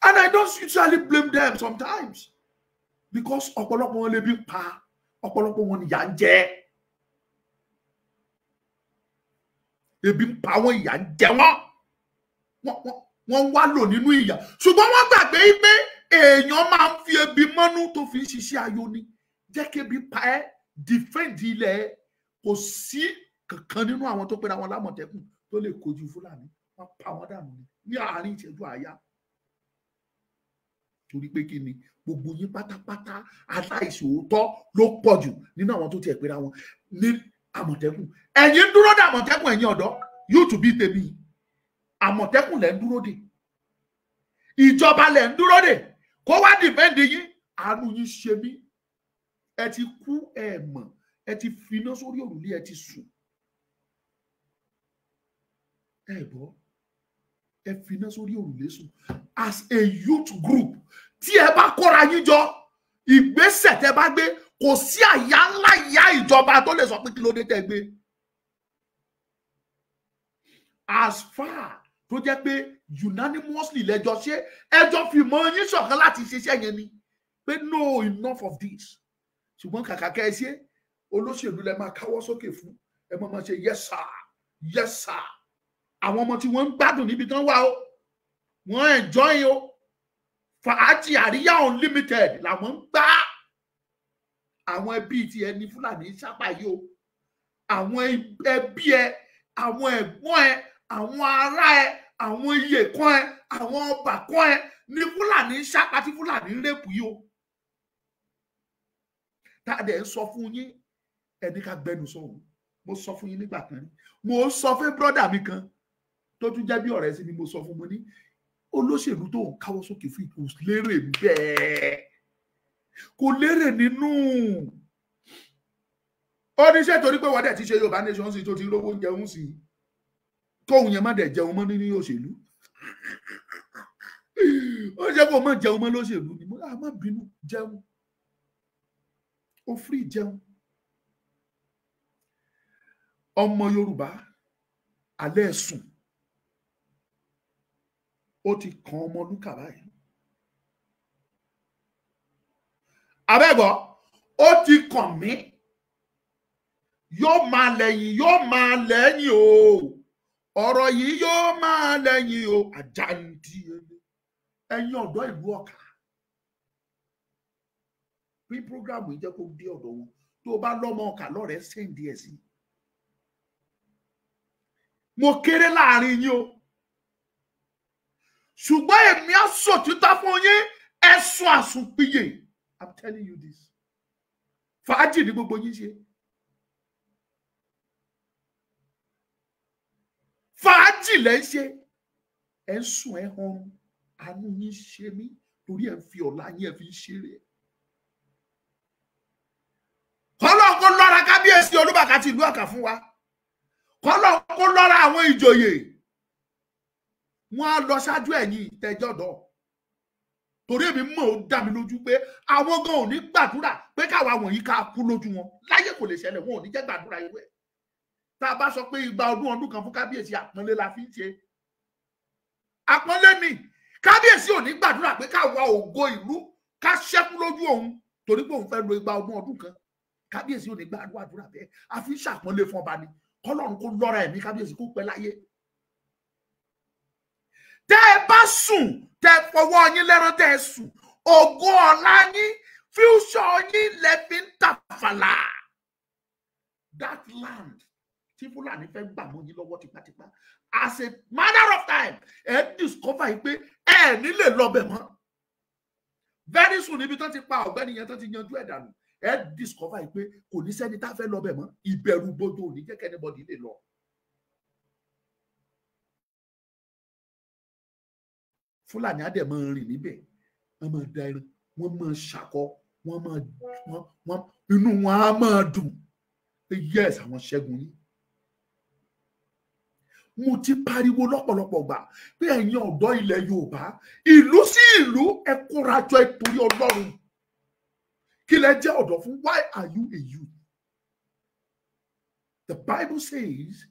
And I don't usually blame them sometimes, because ọ̀pọ̀lọpọ̀ wọn lè bí pa, ọ̀pọ̀lọpọ̀ wọn ìyà ń jẹ, ebi ń pa wọn, ìyà ń jẹ wọn, wọ́n wá lò nínú ìyà. Ṣùgbọ́n wọ́n gbàgbé pé èèyàn máa ń fi ebi mọ́nú tó fi ń ṣiṣẹ́ ayọ̀ ni. Jẹ́ kébi pa ẹ́, defend ilẹ̀ ẹ́. Kò sí kankan nínú àwọn tó pera wọn lámọ̀tẹ́kùn tó lè kojú Fúlàní. Wọ́n pa wọ́n dànù ní àárín ìṣẹ́jú àáyá. Torí pé kí ni? Gbogbo yín pátápátá aláìṣòótọ́ ló pọ̀ jù nínú àwọn tó tiẹ̀ pera wọn ní Àmọ̀tẹ́kùn. Ẹ̀yin ń dúró dè Àmọ̀tẹ́kùn, ẹ̀yin ọ̀dọ́ yóò tún bí tèmi. Àmọ̀tẹ́kùn lẹ̀ ń dúró dè, ìjọba lẹ̀ ń dúró dè kó wá dìfẹ́ǹdì yín. Àánú yín ṣe mí. Ẹ ti kú, ẹ mọ̀, ẹ ti finá sórí òrùlé, ẹ ti sùn. Ẹ gbọ́, ẹ finá sórí òrùlé sùn. As a youth group, tí ẹ bá kóra yín jọ, ìgbésẹ̀ tẹ bá gbé, kò sí àyà ńlá ìyá ìjọba tó lè sọ pé kí ló dé tẹ gbé. As far tó jẹ́ pé unanimously lẹ́jọ́ ṣe, ẹjọ́ fi mọ yín ṣọ̀kan láti ṣiṣẹ́ yẹn ni pé no, enough of this. Ṣùgbọ́n kàkà kẹ́ ẹ ṣe, olóṣèlú lẹ máa káwọ́ sókè fún, ẹ máa ṣe yes sir, yes sir. Àwọn ọmọ tí wọ́n ń gbádùn níbi tán wà o, wọ́n enjoy o, fàájì àríyá unlimited làwọn ń gbá. Àwọn ẹbí ti ẹni Fúlàní sábà yìí o, àwọn ẹbí ẹ, àwọn ẹ̀gbọ́n ẹ, àwọn ará ẹ, àwọn iye kan ẹ, àwọn ọba kan ẹ ní Fúlàní sápá tí Fúlàní ń rèpù yìí o. Tá a dẹ̀ ń sọ fún yín, ẹni ká gbẹnu sọ̀hún. Mo sọ fún yín nígbà kan rí, mo sọ fún brọ́dà mi kan tó tún jẹ́ bí ọ̀rẹ́ sí mi, mo sọ fún mo ní olóṣèlú tó ń káwọ́ sókè fún kò lérè bẹ́ẹ̀, kò lérè nínú. Ó ní ṣé torí pé wọ́n dẹ̀ ti ṣe Yorùbá nation sí tó ti rówó jẹun sí, kóun yẹn má dẹ̀ jẹun mọ́ nínú òṣèlú. Ó ṣe kó má jẹun mọ́ lóṣèlú ni. Mo má bínú, jẹun, ó free jẹun. Ọmọ Yorùbá alẹ́ sùn, ó ti kan ọmọ lúkà báyìí. Abẹ́gbọ́, ó ti kàn mí. Yóò máa lẹ́yìn, yóò máa lẹ́yìn o, ọ̀rọ̀ yìí yóò máa lẹ́yìn o. Àjàǹdí ẹ̀yin ọ̀dọ́ ìlú Ọ̀kà, bí prógrámù yìí jẹ́ kó dé ọ̀dọ̀ wọn. Tó o bá lọ́mọ Ọ̀kà lọ́rẹ̀ẹ́, sẹ́ǹdì ẹ̀ sí. Mo kéré láàrin yín o, ṣùgbọ́n èmi á sòtítọ́ fún yín, ẹ̀sùn àsùnpìyè. I'm telling you this. Fàájì ni gbogbo yín ṣe. Fàájì lẹ́ ń ṣe. Ẹ̀ ń sùn, ẹ̀ hàn. Àánú yín ṣe mí torí ẹ̀ ń fi ọ̀la yín ẹ̀ fi ń ṣeré. Kọ́lọ́ kó lọ́ra kábíyèsí Olúbàkà ti ìlú Ọ̀kà fún wa. Kọ́lọ́ kó lọ́ra àwọn ìjòyè. Wọ́n á lọ ṣáájú ẹ̀yin ìtẹ́jọ́dọ̀. Torí èmi mọ̀, ó dá mi lójú pé àwọn gan ò ní gbàdúrà pé káwa wọ̀nyí ká kú lójú wọn. Láyé kò lè ṣẹlẹ̀, wọn ò ní jẹ́ gbàdúrà irú ẹ̀. Tá a bá sọ pé igba ọdún ọdún kan fún kábíyèsí, àpọ́nlé la fi ń ṣe. Àpọ́nlé ni. Kábíyèsí ò ní gbàdúrà pé káwa ògo ìlú ká ṣẹ́kú lójú òun torí pé òun fẹ́ lo igba ọdún ọdún kan. Kábíyèsí ò ní gbàdúrà bẹ́ẹ̀. A fi ń ṣàpọ́nlé fún ọba ni. Kọ́lọ́run kó lọ́ra ẹ̀mí kábíyèsí kó pẹ́ láyé. Tẹ́ ẹ bá sùn, tẹ́ ẹ fọwọ́ yín lẹ́rán, tẹ́ ẹ sùn, ògo ọ̀la yín, future yín lẹ fi ń tàfàlà. That land tí Fúlàní fẹ́ gbà mọ́ yín lọ́wọ́ tipátipá, as a matter of time, ẹ discover yìí pé ẹ ní lè lọ bẹ̀ mọ́. Very soon, níbi tán ti pa ọ̀gbẹ́ni yẹn, tán ti yanjú ẹ̀ dànù, ẹ discover yìí pé kò ní sẹ́ni tá fẹ́ lọ bẹ̀ mọ́. Ìbẹ̀rù bojo ò ní jẹ́ kí anybody lè lọ. Fúlàní á dẹ̀ máa rìn níbẹ̀, wọ́n máa da ẹran, wọ́n máa ṣàkọ, wọ́n máa wọ́n inú wọn á máa dùn pé yes, àwọn ṣẹ́gun yín. Mo ti pariwo lọ́pọ̀lọpọ̀ gbà pé ẹ̀yin ọ̀dọ́ ilẹ̀ Yorùbá, ìlú sí ìlú, ẹ kórajọ, ẹ torí Ọlọ́run. Kí lẹ jẹ́ ọ̀dọ́ fún? Why are you a youth? The Bible says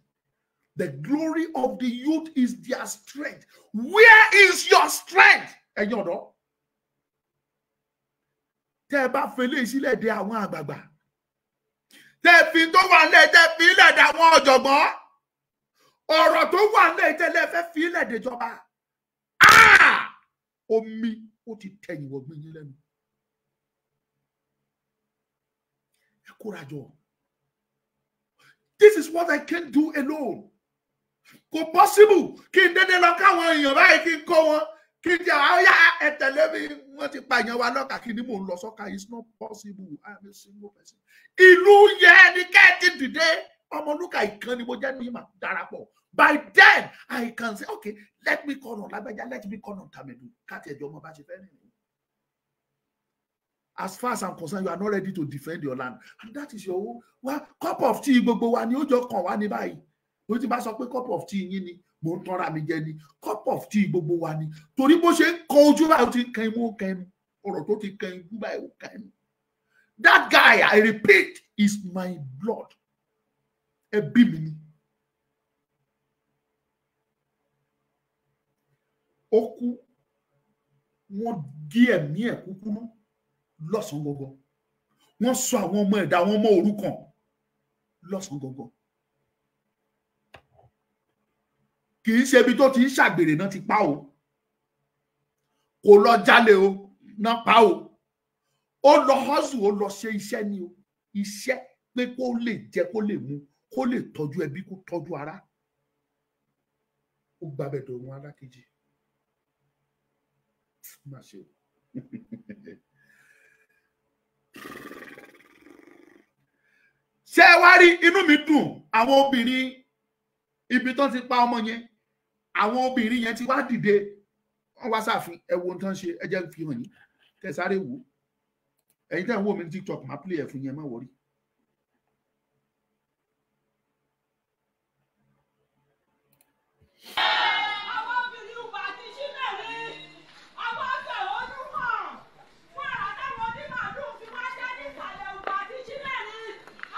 the glory of the youth is their strength. Where is your strength? Ẹ̀yin ọ̀dọ́, tẹ́ ẹ bá fẹlẹ́ sílẹ̀ de àwọn àgbààgbà, tẹ́ ẹ fi tó wà lẹ́, tẹ́ ẹ fi ilẹ̀ de àwọn ọ̀jọ̀gbọ́n, ọ̀rọ̀ tó wà lẹ́ tẹ́lẹ̀ fẹ́ fi ilẹ̀ dèjọba, omi ó ti tẹ̀yìn wọ̀gbìn yín lẹ́nu. Ẹ kóra jọ. This is what I can't do alone. Kò possible kí n dédé lọ káwọn èèyàn báyìí, kí n kó wọn, kí n jẹ àyà ẹ tẹ̀lé mi, wọ́n ti pa èèyàn wa lọ́kà, kí ni mò ń lọ sọ́kà? It's not possible. I am a single person. Ìlú yẹn ni kẹ́ ẹ ti dìde. Ọmọlúkà ìkan ni mo jẹ́ ní mà darapọ̀. By then I can say, okay, let me call on lágbájá, let me call on tàmẹ̀dù, káàtì ẹ̀jọ̀ ọmọ bá ṣe fẹ́ rìn. As far as I'm concerned, you are not ready to defend your land, and that is your own. Well, cup of tea gbogbo wa ni ó jọ kàn wá ní báyìí. Ó ti bá sọ pé cup of tea yín ni, mò ń tọ́ra mi jẹ ni. Cup of tea gbogbo wa ni, torí bó ṣe ń kọ ojú báyìí, ó ti kan imú, ó kan imú. Ọ̀rọ̀ tó ti kan imú báyìí, ó kan imú. That guy, I repeat, is my blood. Ẹbí mi ni. Ó kú, wọ́n gé ẹ̀mí ẹ̀ kúkúrú lọ́sàn-án gangan. Wọ́n sọ àwọn ọmọ ẹ̀dá, àwọn ọmọ òrukàn lọ́sàn-án gangan. Kì í ṣe ibi tó ti ń ṣàgbèrè náà ti pa o, kò lọ jalè o náà pa o. Ó lọ hustle, ó lọ ṣe iṣẹ́ ni o, iṣẹ́ pé kó lè jẹ, kó lè mu, kó lè tọ́jú ẹbí, kó tọ́jú ara. Ó gbàbẹ̀ dọ̀run alákejì. Má ṣe o. Ṣé ẹ wá rí, inú mi dùn, àwọn obìnrin ibi tán ti pa ọmọ yẹn, àwọn obìnrin yẹn ti wá dìde, wọ́n wá sáàfin. Ẹ wo ohun tán ṣe, ẹ jẹ́ fi hàn yín kẹ́ sáré wò. Ẹ̀yin tẹ́ ń wò mí ní TikTok, máa play ẹ̀ fún yín, ẹ má worry. Àwọn obìnrin Ùbà àti Ṣímẹ̀rí, àwọn afẹ̀hónú hàn fún àrà táwọn onímàálùú fi wá dá nísàlẹ̀ Ùbà àti Ṣímẹ̀rí.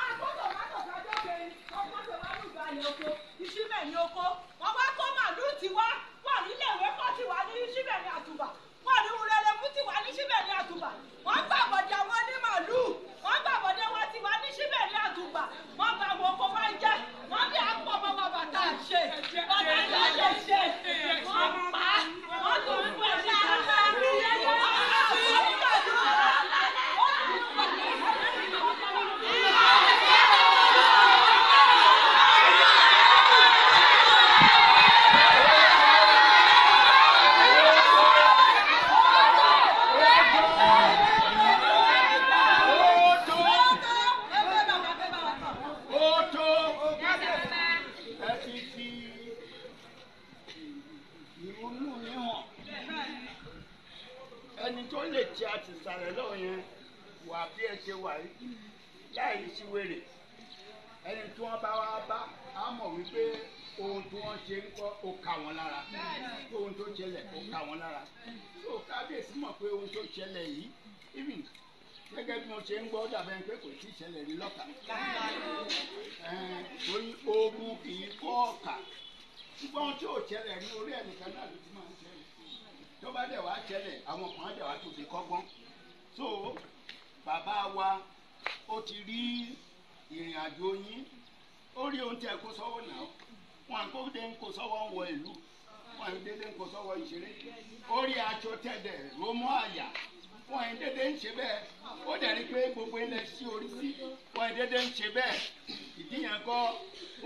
Àkó tòmátò kájọ́gbé, ọkọ̀ tòmátò gbalẹ̀ oko, Ìṣímẹ̀rí oko. Wọ́n wá kó màálùú tiwa, wọ́n nílé ìwé kọ́ tiwa ní Ṣímẹ̀rí àtùbà, wọ́n ní wúrẹ́rẹ́ fún tiwa ní Ṣímẹ̀rí àtùbà. Wọ́n gbàbọ̀dé àwọn onímàálùú, wọ́n gbàbọ̀dé wọn tiwa ní Ṣímẹ̀rí àtùbà. Wọ́n bá wọn oko wá jẹ́, wọ́n bí àpò ọmọ bàbá tá a ṣe, bàbá tá a ṣe ṣe, wọ́n pa á, wọ́n tún fún ẹ̀ ní Ó tó, ẹ ti fi ìrònú yín hàn. Ẹni tó lè tí a ti sàrẹ̀ lọ́wọ́ yẹn wà bí ẹ ṣe wà yìí láì sí wèrè. Ẹni tí wọ́n bá wá bá á mọ̀ wípé ohun tí wọ́n ṣe ń kọ́ ó kà wọ́n lára, ohun tó ṣẹlẹ̀ ó kà wọ́n lára. So kábíyèsí mọ̀ pé ohun tó ṣẹlẹ̀ yìí, even gẹ́gẹ́ bí mo ṣe ń gbọ́, dàbẹ́ pé kò tí ì ṣẹlẹ̀ rí lọ́kà. Torí ogun kì í kọ́ ọ̀kà, ṣùgbọ́n ohun tí ò ṣẹlẹ̀ ní orí ẹnìkan náà ló ti máa ń ṣẹlẹ̀. Tó bá dẹ̀ wá ṣẹlẹ̀, àwọn kan á dẹ̀ wá tó fi kọ́gbọ́n. So bàbá wa ó ti rí ìrìn àjò yín, ó rí ohun tí ẹ kó sọ́wọ́ náà. Wọn kó dé ń kó sọ́wọ́ ń wọ ìlú, wọn dédé ń kó sọ́wọ́ ìṣeré. Ó rí aṣọ tẹ̀dẹ̀ ló mọ́ àyà, wọn dédé ń ṣe bẹ́ẹ̀. Ó dẹ̀ rí pé gbogbo ilẹ̀ sí orí sí, wọn dédé ń ṣe bẹ́ẹ̀. Ìdí yẹn kọ́,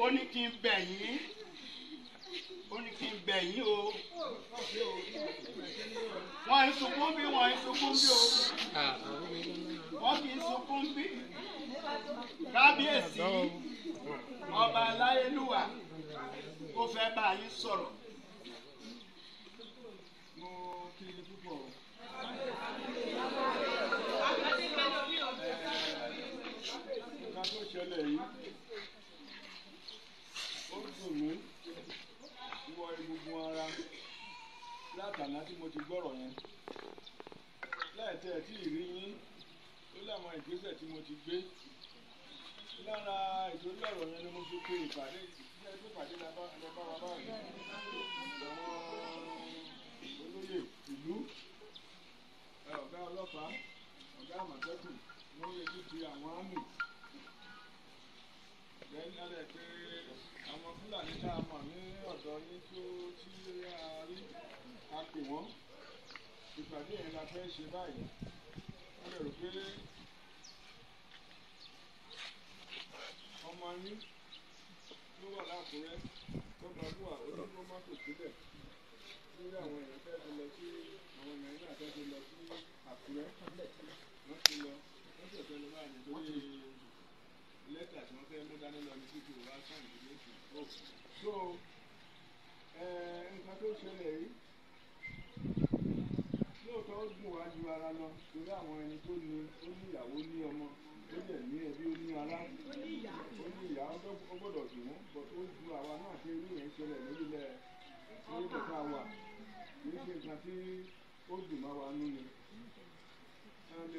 ó ní kí n bẹ̀ yín, ó ní kí n bẹ̀ yín o. Wọ́n ń sunkún bí, wọ́n ń sunkún bí o, wọ́n kì í sunkún bí. Kábíyèsí ọba aláyélúwà, ó fẹ́ bá yín sọ̀rọ̀. Mo kí i púpọ̀ o. Nǹkan tó ṣẹlẹ̀ yìí, ó dùn mí wọ egungun ara látàná tí mo ti gbọ́rọ̀ yẹn. Láìtẹ́ ẹ̀ tí ì rí yín, ó láwọn ìgbésẹ̀ tí mo ti gbé lára ìtorí ọ̀rọ̀ yẹn ni mo fi pe ìpàdé. Ṣé ìpàdé la bá wa báyìí, àwọn olóyè ìlú, ọ̀gá ọlọ́pàá, ọ̀gá àmọ̀tẹ́kùn, wọ́n retí ti àwọn àmì lẹ́yìn alẹ́ pé àwọn Fúlàní tá a mọ̀ ní ọ̀dọ̀ yín tó tí a rí, a pè wọ́n. Ìpàdé yẹn la fẹ́ ṣe báyìí. Wọ́n lè rò pé ọmọ yín ló wà lákùrẹ́ tó gbajúmọ̀, ó ní kó mọ́tò síbẹ̀ lórí àwọn èèyàn fẹ́ fi lọ sí, àwọn èèyàn náà fẹ́ fi lọ sí Àkúrẹ́. Wọ́n ti lọ, wọ́n sì fẹ́ lọ báyìí nítorí lẹ́tà tí wọ́n fẹ́ mú dání lọ ní títí wá sáyìn ìdílé. So nǹkan tó ṣẹlẹ̀ yìí lóòótọ́, ó dùn wá ju ara lọ, torí àwọn ẹni tó ní, ó ní ìyàwó, ní ọmọ, ó dẹ̀ ní ẹbí, ó ní ará, ó ní ìyá, ó gbọ́dọ̀ dùn wọ́n, but ó ju àwa náà ṣe irú yẹn ṣẹlẹ̀ lórílẹ̀ tá a wà. Kì í ṣe nǹkan tí ó dùn mọ́ wa nú ni. And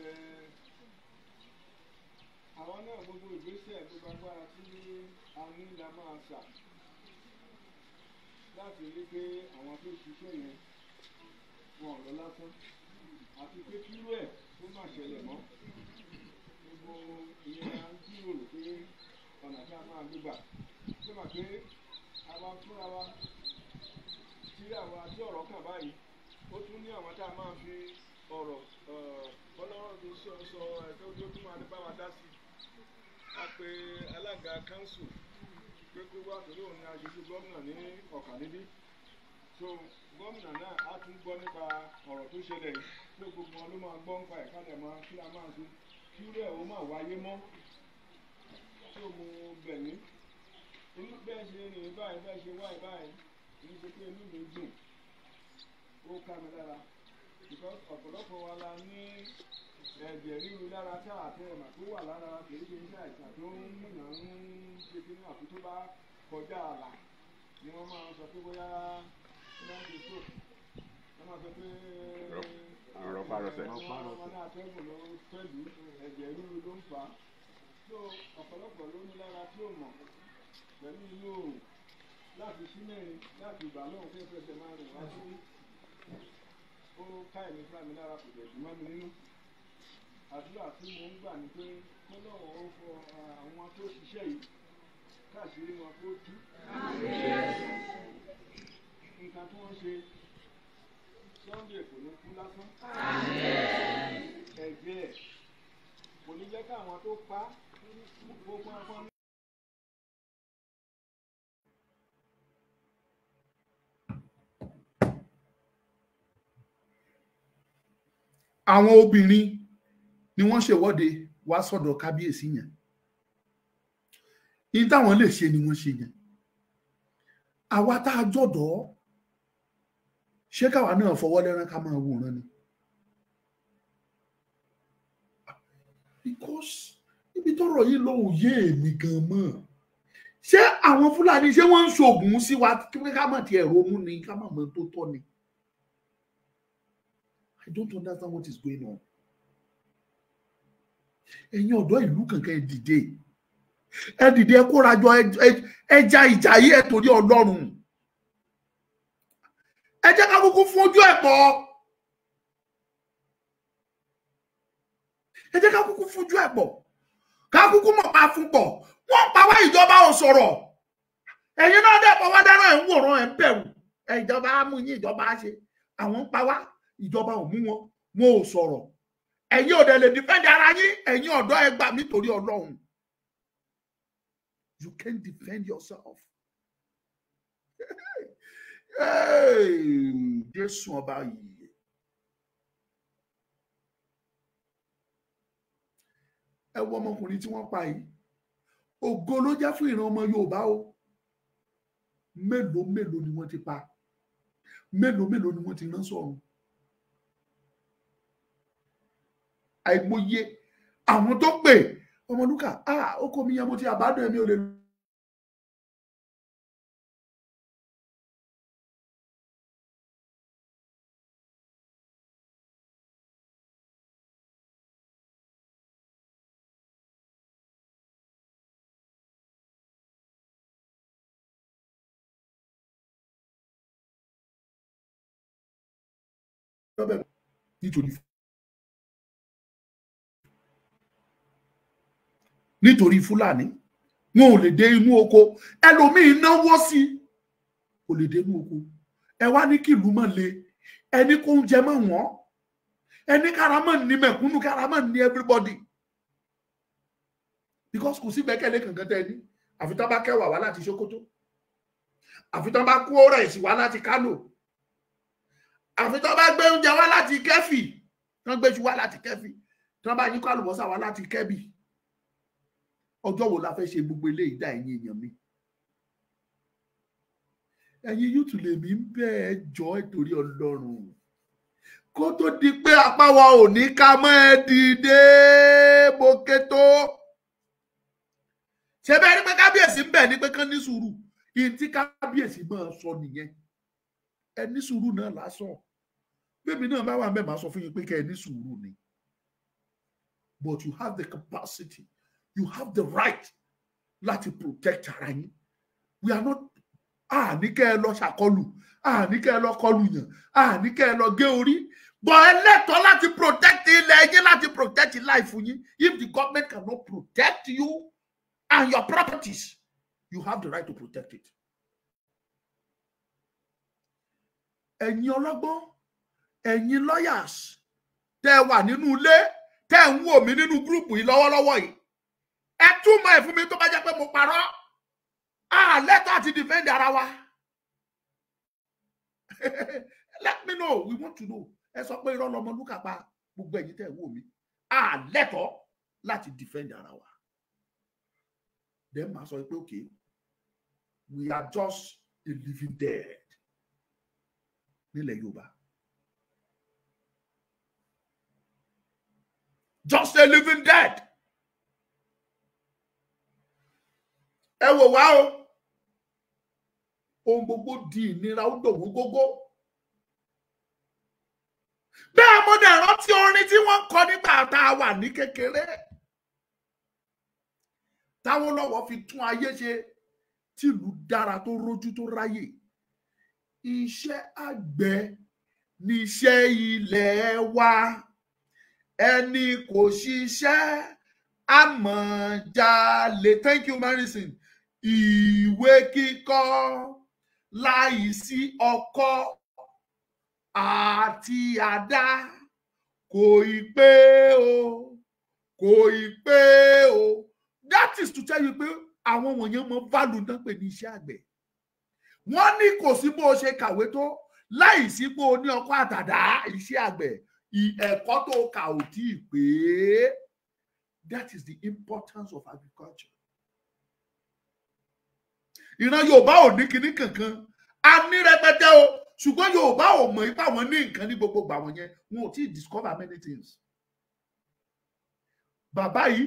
àwa náà, gbogbo ìgbésẹ̀, gbogbo agbára tí a ní la máa sà láti rí pé àwọn tó ṣiṣẹ́ yẹn, wọn ò lọ lásán, àti pé kírú ẹ̀ kó má ṣẹlẹ̀ mọ́. Gbogbo ìyẹn à ń jíròrò pé ọ̀nà tí a máa gbégbà ṣé mà pé àwa fúnra wa tí àwa tí ọ̀rọ̀ kàn báyìí, ó tún ní àwọn tá a máa fi ọ̀rọ̀ ọlọ́rọ̀ tó sọ sọ ẹ̀ tó tún máa bá wa dá sí. A pe alága council pé kó wá, torí òun ni aṣojú gómìnà ní Ọ̀kà níbí. So gómìnà náà á tún gbọ́ nípa ọ̀rọ̀ tó ṣẹlẹ̀ yìí, pé gbogbo wọn ló máa gbọ́ nípa ẹ̀ka dẹ̀ máa kí la máa ṣe kí irú ẹ̀ ó máa wáyé mọ́. Tó mo bẹ̀ yín, inú bẹ́ẹ̀ ṣe rìn báyìí, bẹ́ẹ̀ ṣe wáyé báyìí, kì í ṣe pé inú mi dùn, ó ká mi lára, because ọ̀pọ̀lọpọ̀ wa la ní ẹ̀jẹ̀ ríru lára tá àtẹ ẹ̀mà tó wà lára. Kì í ṣe iṣẹ́ àìsàn tó ń múyàn ń ṣe kí ní àfi tó bá kọjá àlà ni wọ́n máa sọ pé bóyá wọ́n máa ń ṣe stroke, wọ́n máa sọ pé Rọpárọsẹ̀. Wọ́n ní atẹ́gùn ló pẹ̀lú ẹ̀jẹ̀ ríru ló ń fà á. So ọ̀pọ̀lọpọ̀ ló ní lára tí ò mọ̀ pẹ̀lú inú oòrùn láti sí mẹ́rin láti ìgbà náà fẹ́ fẹsẹ̀ máa rìn wá sí. Ó ká ẹ̀mí fúnra mi lára, kò dẹ̀ dùn mọ́ mi nínú. Àdúrà tí mo ń gbà ní pé kọ́lọ́run ó fọ àwọn tó ṣiṣẹ́ yìí, káàṣírí wọn kó tú. Nǹkan tí wọ́n ṣe, Sunday kò ní kú lásán. Ẹ̀jẹ̀ ẹ̀ kò ní jẹ́ káwọn tó pa gbogbo àwọn. Àwọn obìnrin ni wọ́n ṣèwọ́de wá sọ́dọ̀ kábíyèsí yẹn. Ní táwọn lè ṣe ni wọ́n ṣe yẹn. Àwa tá a jọ̀dọ̀, ṣé káwa náà fọwọ́ lẹ́rán ká máa wòran ni? Because ibi tọ́rọ̀ yìí lọ, òye èmi gan mọ́. Ṣé àwọn Fúlàní, ṣé wọ́n ń ṣoògùn sí wa kí ká má tiẹ̀ ronú ni, ká má mọ tó tọ́ ni? I don't understand what is going on. Ẹ̀yin ọ̀dọ́ ìlú kankan, ẹ dìde, ẹ dìde, ẹ kóra jọ, ẹ ja ìjà yìí, ẹ torí Ọlọ́run. Ẹ jẹ́ ká kúkú fún ojú ẹ̀ pọ̀, ẹ jẹ́ ká kúkú fún ojú ẹ̀ pọ̀, ká kúkú mọ̀ pa fún pọ̀. Wọ́n pa wá, ìjọba ò sọ̀rọ̀. Ẹ̀yin náà dẹ̀ pọ̀ wá dáná, ẹ̀ ń wòran, ẹ̀ ń bẹ̀rù. Ìjọba á mú yín, ìjọba á ṣe. Àwọn ń pa wá, ìjọba ò mú wọn, wọn ò sọ̀rọ̀. Ẹ̀yin ò dẹ̀ lè defend ara yín. Ẹ̀yin ọ̀dọ́, ẹ gbà mí torí Ọlọ́run. You can't defend yourself. Hey, Jésù ọba yìí. Ẹ wo ọmọkùnrin tí wọ́n pa yìí, ògo ló jẹ́ fún ìran ọmọ Yorùbá o. Mélòó mélòó ni wọ́n ti pa, mélòó mélòó ni wọ́n ti rán sọ́run. Àìmọye àwọn tó pè Ọmọlúkà, ah, ó kó mi yẹn, mo ti àbádọ́ ẹ̀mí ò lè lọ́bẹ̀ nítorí Fúlàní. Wọn ò lè dé inú oko, ẹlòmíín náwó sí kò lè dé inú oko. Ẹ wá ní kí ìlú mọ̀ le, ẹni kó ń jẹ mọ́ wọ́n, ẹni kára mọ̀ ní mẹ̀kúnnù, kára mọ̀ ní everybody, because kò sí gbẹ́kẹ̀lé kankan tẹ́ ẹ ní. Àfi tán bá kẹwàá wá láti Sokoto, àfi tán bá kó rice wá láti Kano, àfi tán bá gbé oúnjẹ wá láti Kẹ́fì, tán gbé iṣu wá láti Kẹ́fì, tán bá yín kó àlùbọ́sà wá láti Kẹ́bì. Ọjọ́ wo la fẹ́ ṣe gbogbo eléyìí dá, ẹ̀yin èèyàn mi? Ẹ̀yin yúùtù lèmi ń bẹ̀ ẹ́ jọ ìtorí Ọlọ́run, kó tó di pé apá wa ò ní ká mọ́. Ẹ dìde, mo ké tó ṣe bẹ́ẹ̀ ni pé kábíyèsí ń bẹ̀ ni pé kán ní sùúrù. Ìyẹn tí kábíyèsí máa sọ nìyẹn, ẹ ní sùúrù náà lásán. Bébí náà bá wà mẹ́ẹ̀ máa sọ fún yín pé kẹ́ ẹ ní sùúrù ni, but you have the capacity, you have the right láti protect ara yín. We are not, àní kẹ́ ẹ lọ ṣàkọlù, àní kẹ́ ẹ lọ kọlù yàn, àní kẹ́ ẹ lọ gé orí, but ẹ lẹ́tọ̀ọ́ láti protect ilẹ̀ yín, láti protect life yín. If the government cannot protect you and your properties, you have the right to protect it. Ẹ̀yin ọlọ́gbọ́n, ẹ̀yin lawyers tẹ́ ẹ wà nínú ilé, tẹ́ ẹ ń wò mí nínú group yìí lọ́wọ́lọ́wọ́ yìí, ẹ túmọ̀ ẹ̀ fún mi tó bá jẹ́ pé mo parọ́. A lẹ́tọ̀ọ́ àti defend ara wa. Let me know, we want to know. Ẹ sọ pé irọ́ lọmọ lúkà pa. Gbogbo ẹ̀yin tẹ́ ẹ wò mí, a lẹ́tọ̀ọ́ láti defend ara wa. Then màá sọ pé okay, we are just a living dead nílẹ̀ Yorùbá, just a living dead. Ẹ wò wá o, ohun gbogbo di ìnira, ó dòwó gógó. Bẹ́ẹ̀ mo dẹ̀ rántí orin tí wọ́n kọ nígbà tá a wà ní kékeré, táwọn lọ́wọ́ fi tún ayé ṣe, tìlú dára, tó rójú, tó ráyè. Iṣẹ́ àgbẹ̀ níṣẹ́ ilẹ̀ wa, ẹni kò ṣiṣẹ́ àmọ̀jalè. Thank you, Marison. Ìwé kíkọ́ láìsí ọkọ́ àti àdá kò ì pé o, kò ì pé o. That is to tell you pé àwọn wọ̀nyẹn mọ value náà pè ní iṣẹ́ àgbẹ̀. Wọ́n ní kò sí bó o ṣe kàwé tó, láìsí pé o ní ọkọ́ àtàdá, iṣẹ́ àgbẹ̀, ẹ̀kọ́ tó kà ò tí ì pé. That is the importance of agriculture. Ìran Yorùbá ò ní kinní kankan, a ní rẹpẹtẹ o, ṣùgbọ́n Yorùbá ò mọ̀ ipá wọn ní nǹkan ní gbogbo ìgbà wọn yẹn. Wọn ò tí ì discover many things. Bàbá yìí,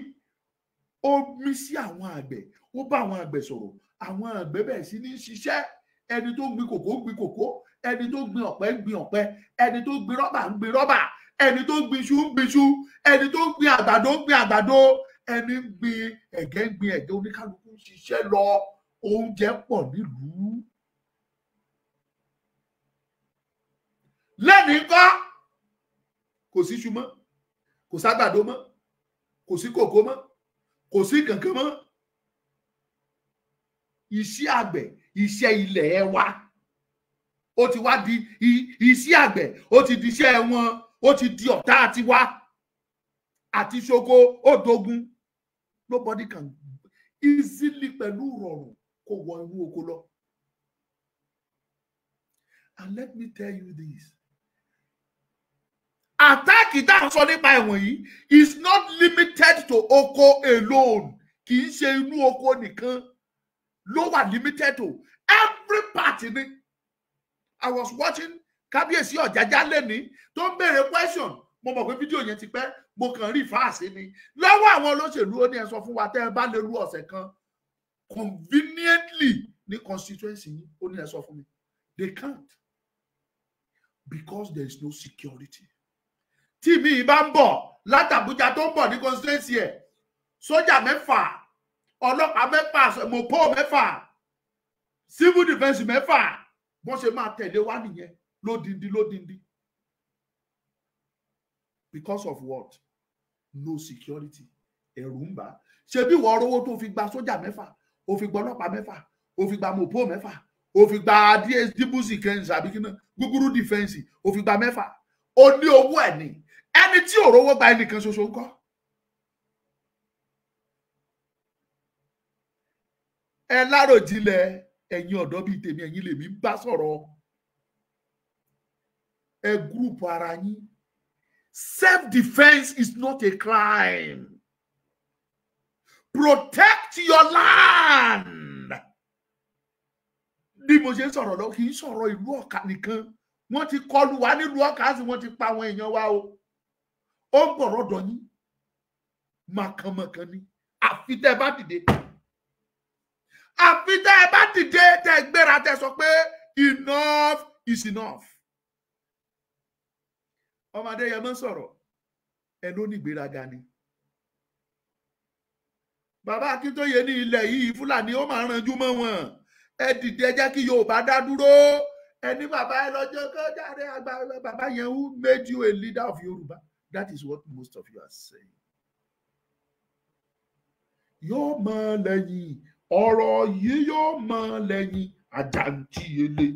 ó mí sí àwọn àgbẹ̀, ó bá àwọn àgbẹ̀ sọ̀rọ̀, àwọn àgbẹ̀ bẹ̀rẹ̀ sí ní ṣiṣẹ́. Ẹni tó gbin kòkó ń gbin kòkó, ẹni tó gbin ọ̀pẹ ń gbin ọ̀pẹ, ẹni tó gbin rọ́bà ń gbin rọ́bà, ẹni tó gbin iṣu ń gbin iṣu, ẹni tó gbin àgbàdo ń gbin àgbàdo, ẹni ń gbin ẹ̀gẹ́ ń gbin ẹ̀gẹ́. Oníkálukú ń ṣiṣẹ́ lọ, oúnjẹ pọ̀ nílùú. Lẹ́nìí kọ́, kò sí iṣu mọ́, kò ságbàdo mọ́, kò sí kòkó mọ́, kò sí kankan mọ́. Iṣẹ́ àgbẹ̀, iṣẹ́ ilẹ̀ wa, ó ti wá di iṣẹ́ àgbẹ̀, ó ti di iṣẹ́ wọn, ó ti di ọ̀tá tiwa àti ṣoko, ó dogun. Nobody can. Easily, pẹ̀lú rọrùn, kó wọ inú oko lọ. And let me tell you this, attack tá à ń sọ nípa ẹ̀wọ̀n yìí is not limited to oko alone. Kì í ṣe inú oko nìkan ló wà limited to, every part ni. I was watching Kábíyèsí Ọ̀jájá lẹ́ni tó ń béèrè question. Mo mọ̀ pé fídíò yẹn ti pẹ́, mo kàn rí fáàsì ni lọ́wọ́ àwọn olóṣèlú. Ó ní ẹ sọ fún wa, tẹ́ ẹ bá lè lu ọ̀sẹ̀ kan conveniently ní constituency yín, ó ní ẹ sọ fún mi. They can't, because there is no security. Tí mi bá ń bọ̀ látàbújá, tó ń bọ̀ ní constituency ẹ̀, sójà 6, ọlọ́pàá 6, MOPOL 6, civil defence 6, wọ́n ṣe máa tẹ̀lé wá nìyẹn, lódindi lódindi. Because of what? No security. Ẹ̀rù ń bà. Ṣebí ìwọ rówó tó fi gba sójà 6, ó fi gba ọlọ́pàá 6, ó fi gba MOPOL 6, ó fi gba dsdbùsì kẹ́hìnsì àbí kí náà gúgúrú defence, ó fi gba 6, ó ní owó ẹ̀ ní. Ẹni tí ò rówó gba ẹnìkan ṣoṣo ńkọ́? Ẹ láròjinlẹ̀, ẹ̀yin ọ̀dọ́ bíi tèmi, ẹ̀yin lèmi ń bá sọ̀rọ̀. Ẹ group ara yín. Self-defense is not a crime. Protect your land. Bí mo ṣe ń sọ̀rọ̀ lọ, kì í sọ̀rọ̀ ìlú Ọ̀kà nìkan. Wọ́n ti kọlù wá nílùú Ọ̀kà sí, wọ́n ti pa àwọn èèyàn wa o. Ó ń bọ̀ lọ́dọ̀ yín mọ̀kànmọ̀kàn ni, àfi tẹ́ ẹ bá dìde, àfi tẹ́ ẹ bá dìde, tẹ́ ẹ gbéra, tẹ́ ẹ sọ pé enough is enough. Ọmọdé yẹn mọ́ sọ̀rọ̀ ẹ ló ní ìgbéraga ni. Bàbá Akíntóye ní ilẹ̀ yìí, Fúlàní ó máa ranjú mọ́ wọn. Ẹ dìde, ẹ jẹ́ kí Yorùbá dá dúró. Ẹni bàbá ẹ lọ́jọ́ kó jáde àgbà bàbá yẹn, who made you a leader of Yorùbá? That is what most of you are saying. Yóò mọ lẹ́yìn ọ̀rọ̀ yìí, yóò mọ lẹ́yìn àjàǹtíyelé,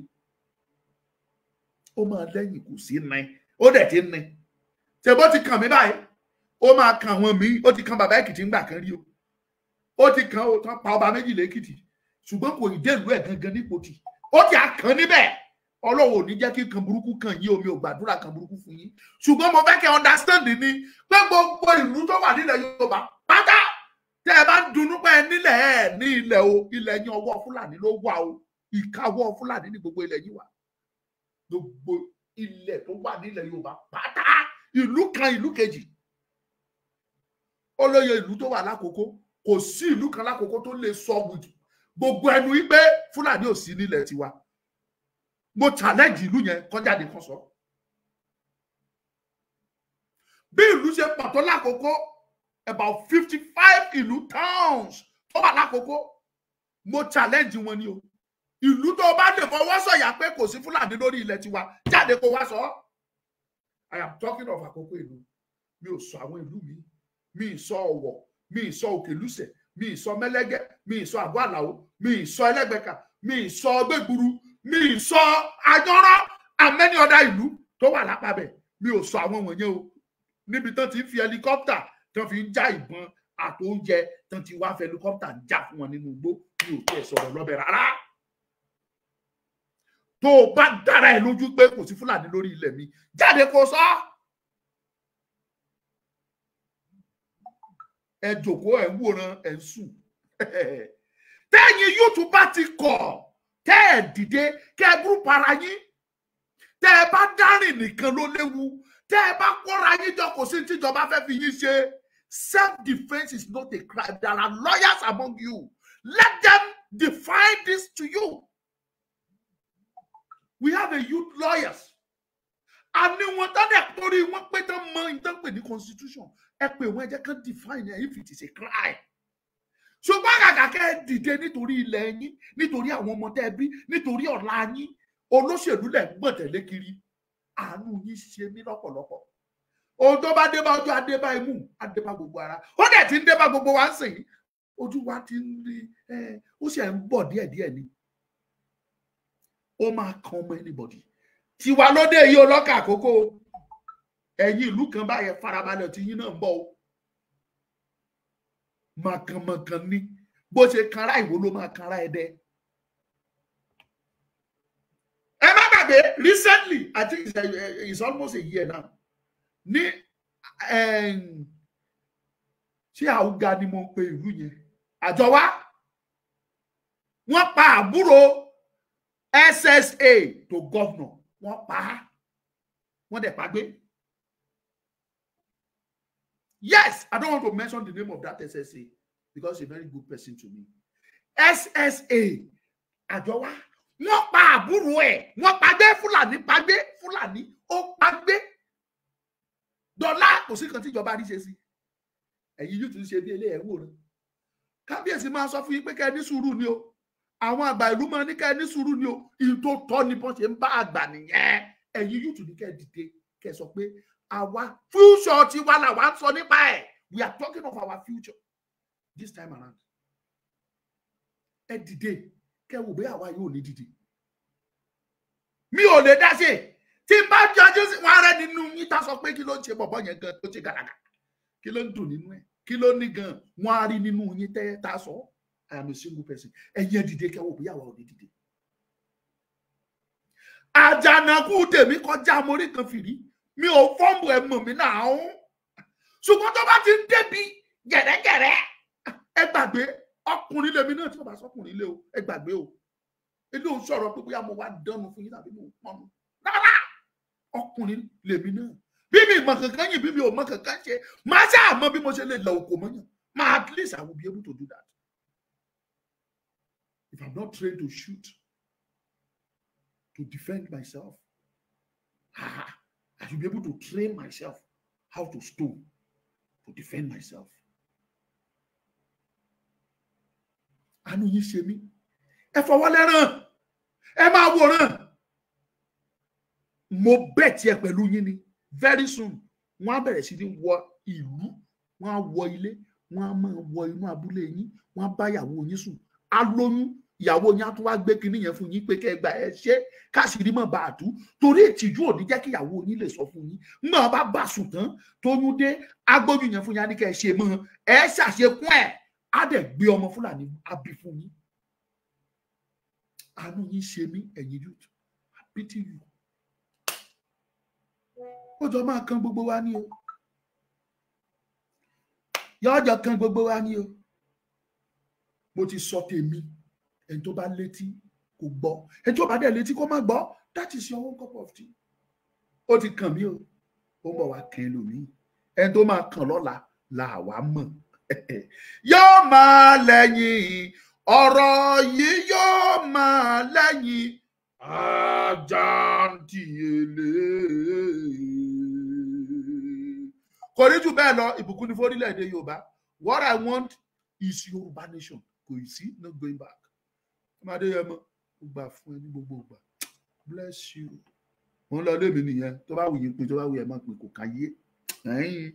ó máa lẹ́yìn, kò sí ní, ó dẹ̀ ti ní. Ṣe bó ti kàn mí báyìí, ó máa kàn àwọn míì. Ó ti kan bàbá Èkìtì ńgbà kan rí o, ó ti kàn ó tán pa ọba méjì lẹ́kìtì, ṣùgbọ́n kò ì dé ìlú ẹ̀ gangan nípò tì ó ti àkàn níbẹ̀. Ọlọ́wọ́ ò ní jẹ́ kí kan burúkú kàn yín, omi ò gbàdúrà kan burúkú fún yín, ṣùgbọ́n mo fẹ́ kẹ́ understand ni pé gbogbo ìlú tó wà nílẹ̀ Yorùbá pátá, tẹ́ ẹ bá ń dunnú pé ẹ nílẹ̀, ẹ ní ilẹ̀ o. Ilẹ̀ yín, ọwọ́ Fúlàní ló wà o. Ìkáwọ́ Fúlàní ní gbogbo ilẹ̀ yín wà. Gbogbo ilẹ̀ tó wà nílẹ̀ Yorùbá pátá, ìlú kan, ìlú kejì, olóye ìlú tó wà lákòókò, kò sí ìlú kan lákòókò tó lè sọ gbogbo ẹnu wípé Fúlàní ò sí nílẹ̀ tiwa. Mo challenge ìlú yẹn kọjáde kan sọ. Bí ìlú ṣe pọ̀ tó lákòókò, about 55 ìlú, towns tó wà lákòókò, mo challenge wọn ni o. Ìlú tó bá lè fọwọ́ sọ̀yà pé kò sí Fúlàní lórí ilẹ̀ tiwa, jáde kó wá sọ. I am talking of Àkókò ìlú. Mi ò sọ àwọn ìlú mi, mi ì sọ Ọ̀wọ̀, mi ì sọ Òkèlúsẹ̀, mi ì sọ Mẹ́lẹ́gẹ́, mi ì sọ Àgọ́ Àlàó, mi ì sọ Ẹlẹ́gbẹ̀ka, mi ì sọ Gbẹ̀gburu, mi ì sọ Ayánrán and many other ìlú tó wà lápàbẹ̀. Mi ò sọ àwọn wọ̀nyẹn o, níbi tán ti ń fi helicopter tán fi ń já ìbọn àtóúnjẹ, tán ti wá fi helicopter já fún wọn nínú igbó. Mi ò tiẹ̀ sọ̀rọ̀ lọ́bẹ̀ rárá. Tó o bá dára ẹ lójú pé kò sí Fúlàní lórí ilẹ̀ mi, jáde kó sọ. Ẹ jòkó, ẹ ń wòran, ẹ ń sùn. Tẹ́yìn YouTube bá ti kọ̀, tẹ́ ẹ dìde kẹ́ ẹ group ara yín. Tẹ́ ẹ bá dárìn nìkan ló léwu. Tẹ́ ẹ bá kóra yín jọ, kò sí tíjọba fẹ́ fi yín ṣe. Self-defense is not a crime. There are lawyers among you. Let them define this to you. We have a youth lawyers. Àní wọn tán dẹ̀ torí wọn pé tán mọ ìtàn pè ní constitution. Ẹ pè wọn, ẹ jẹ́ kán define if it is a crime. Ṣùgbọ́n kàkà kẹ́ ẹ dìde nítorí ilẹ̀ yín, nítorí àwọn ọmọ tẹ́ ẹ bí, nítorí ọ̀la yín, olóṣèlú lẹ̀ ń gbọ̀n tẹ̀lé kiri. Àánú yín ṣe mí lọ́pọ̀lọpọ̀. Ohun tó bá dé bá ojú, adé bá imú, adé bá gbogbo ara. Ó dẹ̀ ti ń dé bá gbogbo wa ń sìn. Ojú wa ti ń rí ẹ, ó sì ń bọ̀ díẹ̀díẹ̀ ni. Ó máa kan ọmọ anybody. Tiwa lóde yìí ọlọ́kà àkókò. Ẹ̀yin ìlú kan báyẹn farabalẹ̀, tí yín náà ń bọ̀ o. Mọ̀kànmọ̀kàn ni. Bó ṣe kanra Ìwó ló máa kanra Ẹdẹ. Ẹ má gbàgbé, recently, I think it's almost a year now, ní ṣé Àwùgà ni mo pe ìlú yẹn, Àjọwá, wọ́n pa àbúrò SSA to governor. Wọ́n pa á, wọ́n dẹ̀ pa gbé. Yes, I don't want to mention the name of that SSA because he's a very good person to me. SSA Àjọwá, wọ́n pa àbúrò ẹ̀, wọ́n pa gbé. Fúlàní pa gbé, Fúlàní ó pa gbé dọ́là. Kò sí kan tí ìjọba rí ṣe sí. Ẹ̀yin yóò tún ṣe bí eléyẹ̀ wò rẹ. Kábíyèsí máa sọ fún yín pé kẹ́ ẹ ní sùúrù ni o. Àwọn àgbà ìlú máa ní kẹ́ ẹ ní sùúrù ni o. Ìyìn tó tọ́ ni bọ́n ṣe ń bá àgbà nìyẹn. Ẹ̀yin yóò tún ní kẹ́ ẹ dìde, kẹ́ ẹ sọ pé àwa, future tiwa làwa ń sọ nípa ẹ̀. We are talking of our future this time around. Ẹ dìde, kẹ́ wò bóyá àwa yóò ní dìde. Mi ò lè dá ṣe. Tí n bá jọjú sí wọn rẹ nínú yín tá sọ pé kí ló ń ṣe bọ̀bọ̀ yẹn gan tó ṣe gàràgà, kí ló ń dùn nínú ẹ̀, kí ló ní gan, wọn á rí nínú yín tẹ́ tá sọ. I am a single person. Ẹ̀yin ẹ dìde, kẹ́ wò bóyá àwa ò ní dìde. Àjànàkú tèmi kọjá mórí kan fìrí. Mi ò fọ́ǹbù ẹ̀ mọ̀ mí náà ń, ṣùgbọ́n tó bá ti ń débi gẹ̀rẹ́gẹ̀rẹ́, ẹ gbàgbé. Ọkùnrin lèmi náà, tí o bá sọkùnrin lé o, ẹ gbàgbé o. Ilé òun sọ̀rọ̀ pé bóyá mo wá dánu fún yín tàbí mo pọnù rárá. Ọkùnrin lèmi náà. Bí mi mọ̀ kankan yìí, bí mi ò mọ̀ kankan ṣe, máa ṣáà mọ̀ bí mo ṣe lè lọ òkò mọ́yàn máa. At least I will be able to do that. If I'm not trained to shoot to defend myself, ah, I should be able to train myself how to stone to defend myself. Àánú yín ṣe mí. Ẹ fọwọ́ lẹ́ràn, ẹ máa wòran. Mo bẹ̀ tiẹ̀ pẹ̀lú yín ni, very soon wọ́n á bẹ̀rẹ̀ sí ní wọ ìlú, wọ́n á wọ ilé, wọ́n á máa wọ inú abúlé yín, wọ́n á bá ìyàwó yín sùn, á lóyún. Ìyàwó yín á tún wá gbé kinní yẹn fún yín pé kẹ́ ẹ gbà, ẹ ṣe káṣírí mọ̀ bá a tú, torí ìtìjú ò ní jẹ́ kí ìyàwó yín lè sọ fún yín. Ńgbà bá bá sùn tán, tóyún dé, agbóyún yẹn fún yín, á ní kẹ́ ẹ ṣe mọ́ ẹ ṣàṣekún ẹ̀, á dẹ̀ gbé ọmọ Fúlàní á bí fún yín. Àánú yín ṣe mí, ẹ̀yin youth. I pity you. Ó jọ máa kan gbogbo wa ní o, yọjọ kan gbogbo wa ní o. Mo ti sọ tèmi. Ẹni tó bá létí kò gbọ́, ẹni tó bá dẹ̀ létí kó má gbọ́. That is your own cup of tea. Ó ti kàn mí o, ó ń bọ̀ wá kàn lómi. Ẹni tó máa kàn lọ́la là wá mọ̀. Yóò máa lẹ́yìn ọ̀rọ̀ yìí, yóò máa lẹ́yìn àjàǹtìyèlé. Kò rí jù bẹ́ẹ̀ lọ. Ìbùkún ní fórílẹ̀-èdè Yorùbá. What I want is Yorùbá nation. Kò sí no going back. Ọmọdé yẹn mọ ó gbà fún ẹ ní gbogbo ìgbà. Bless you. Mo ń lọ lé mi nìyẹn. Tó bá wù yín pé, tó bá wù yẹn má pé, kò káyé ẹ̀yìn.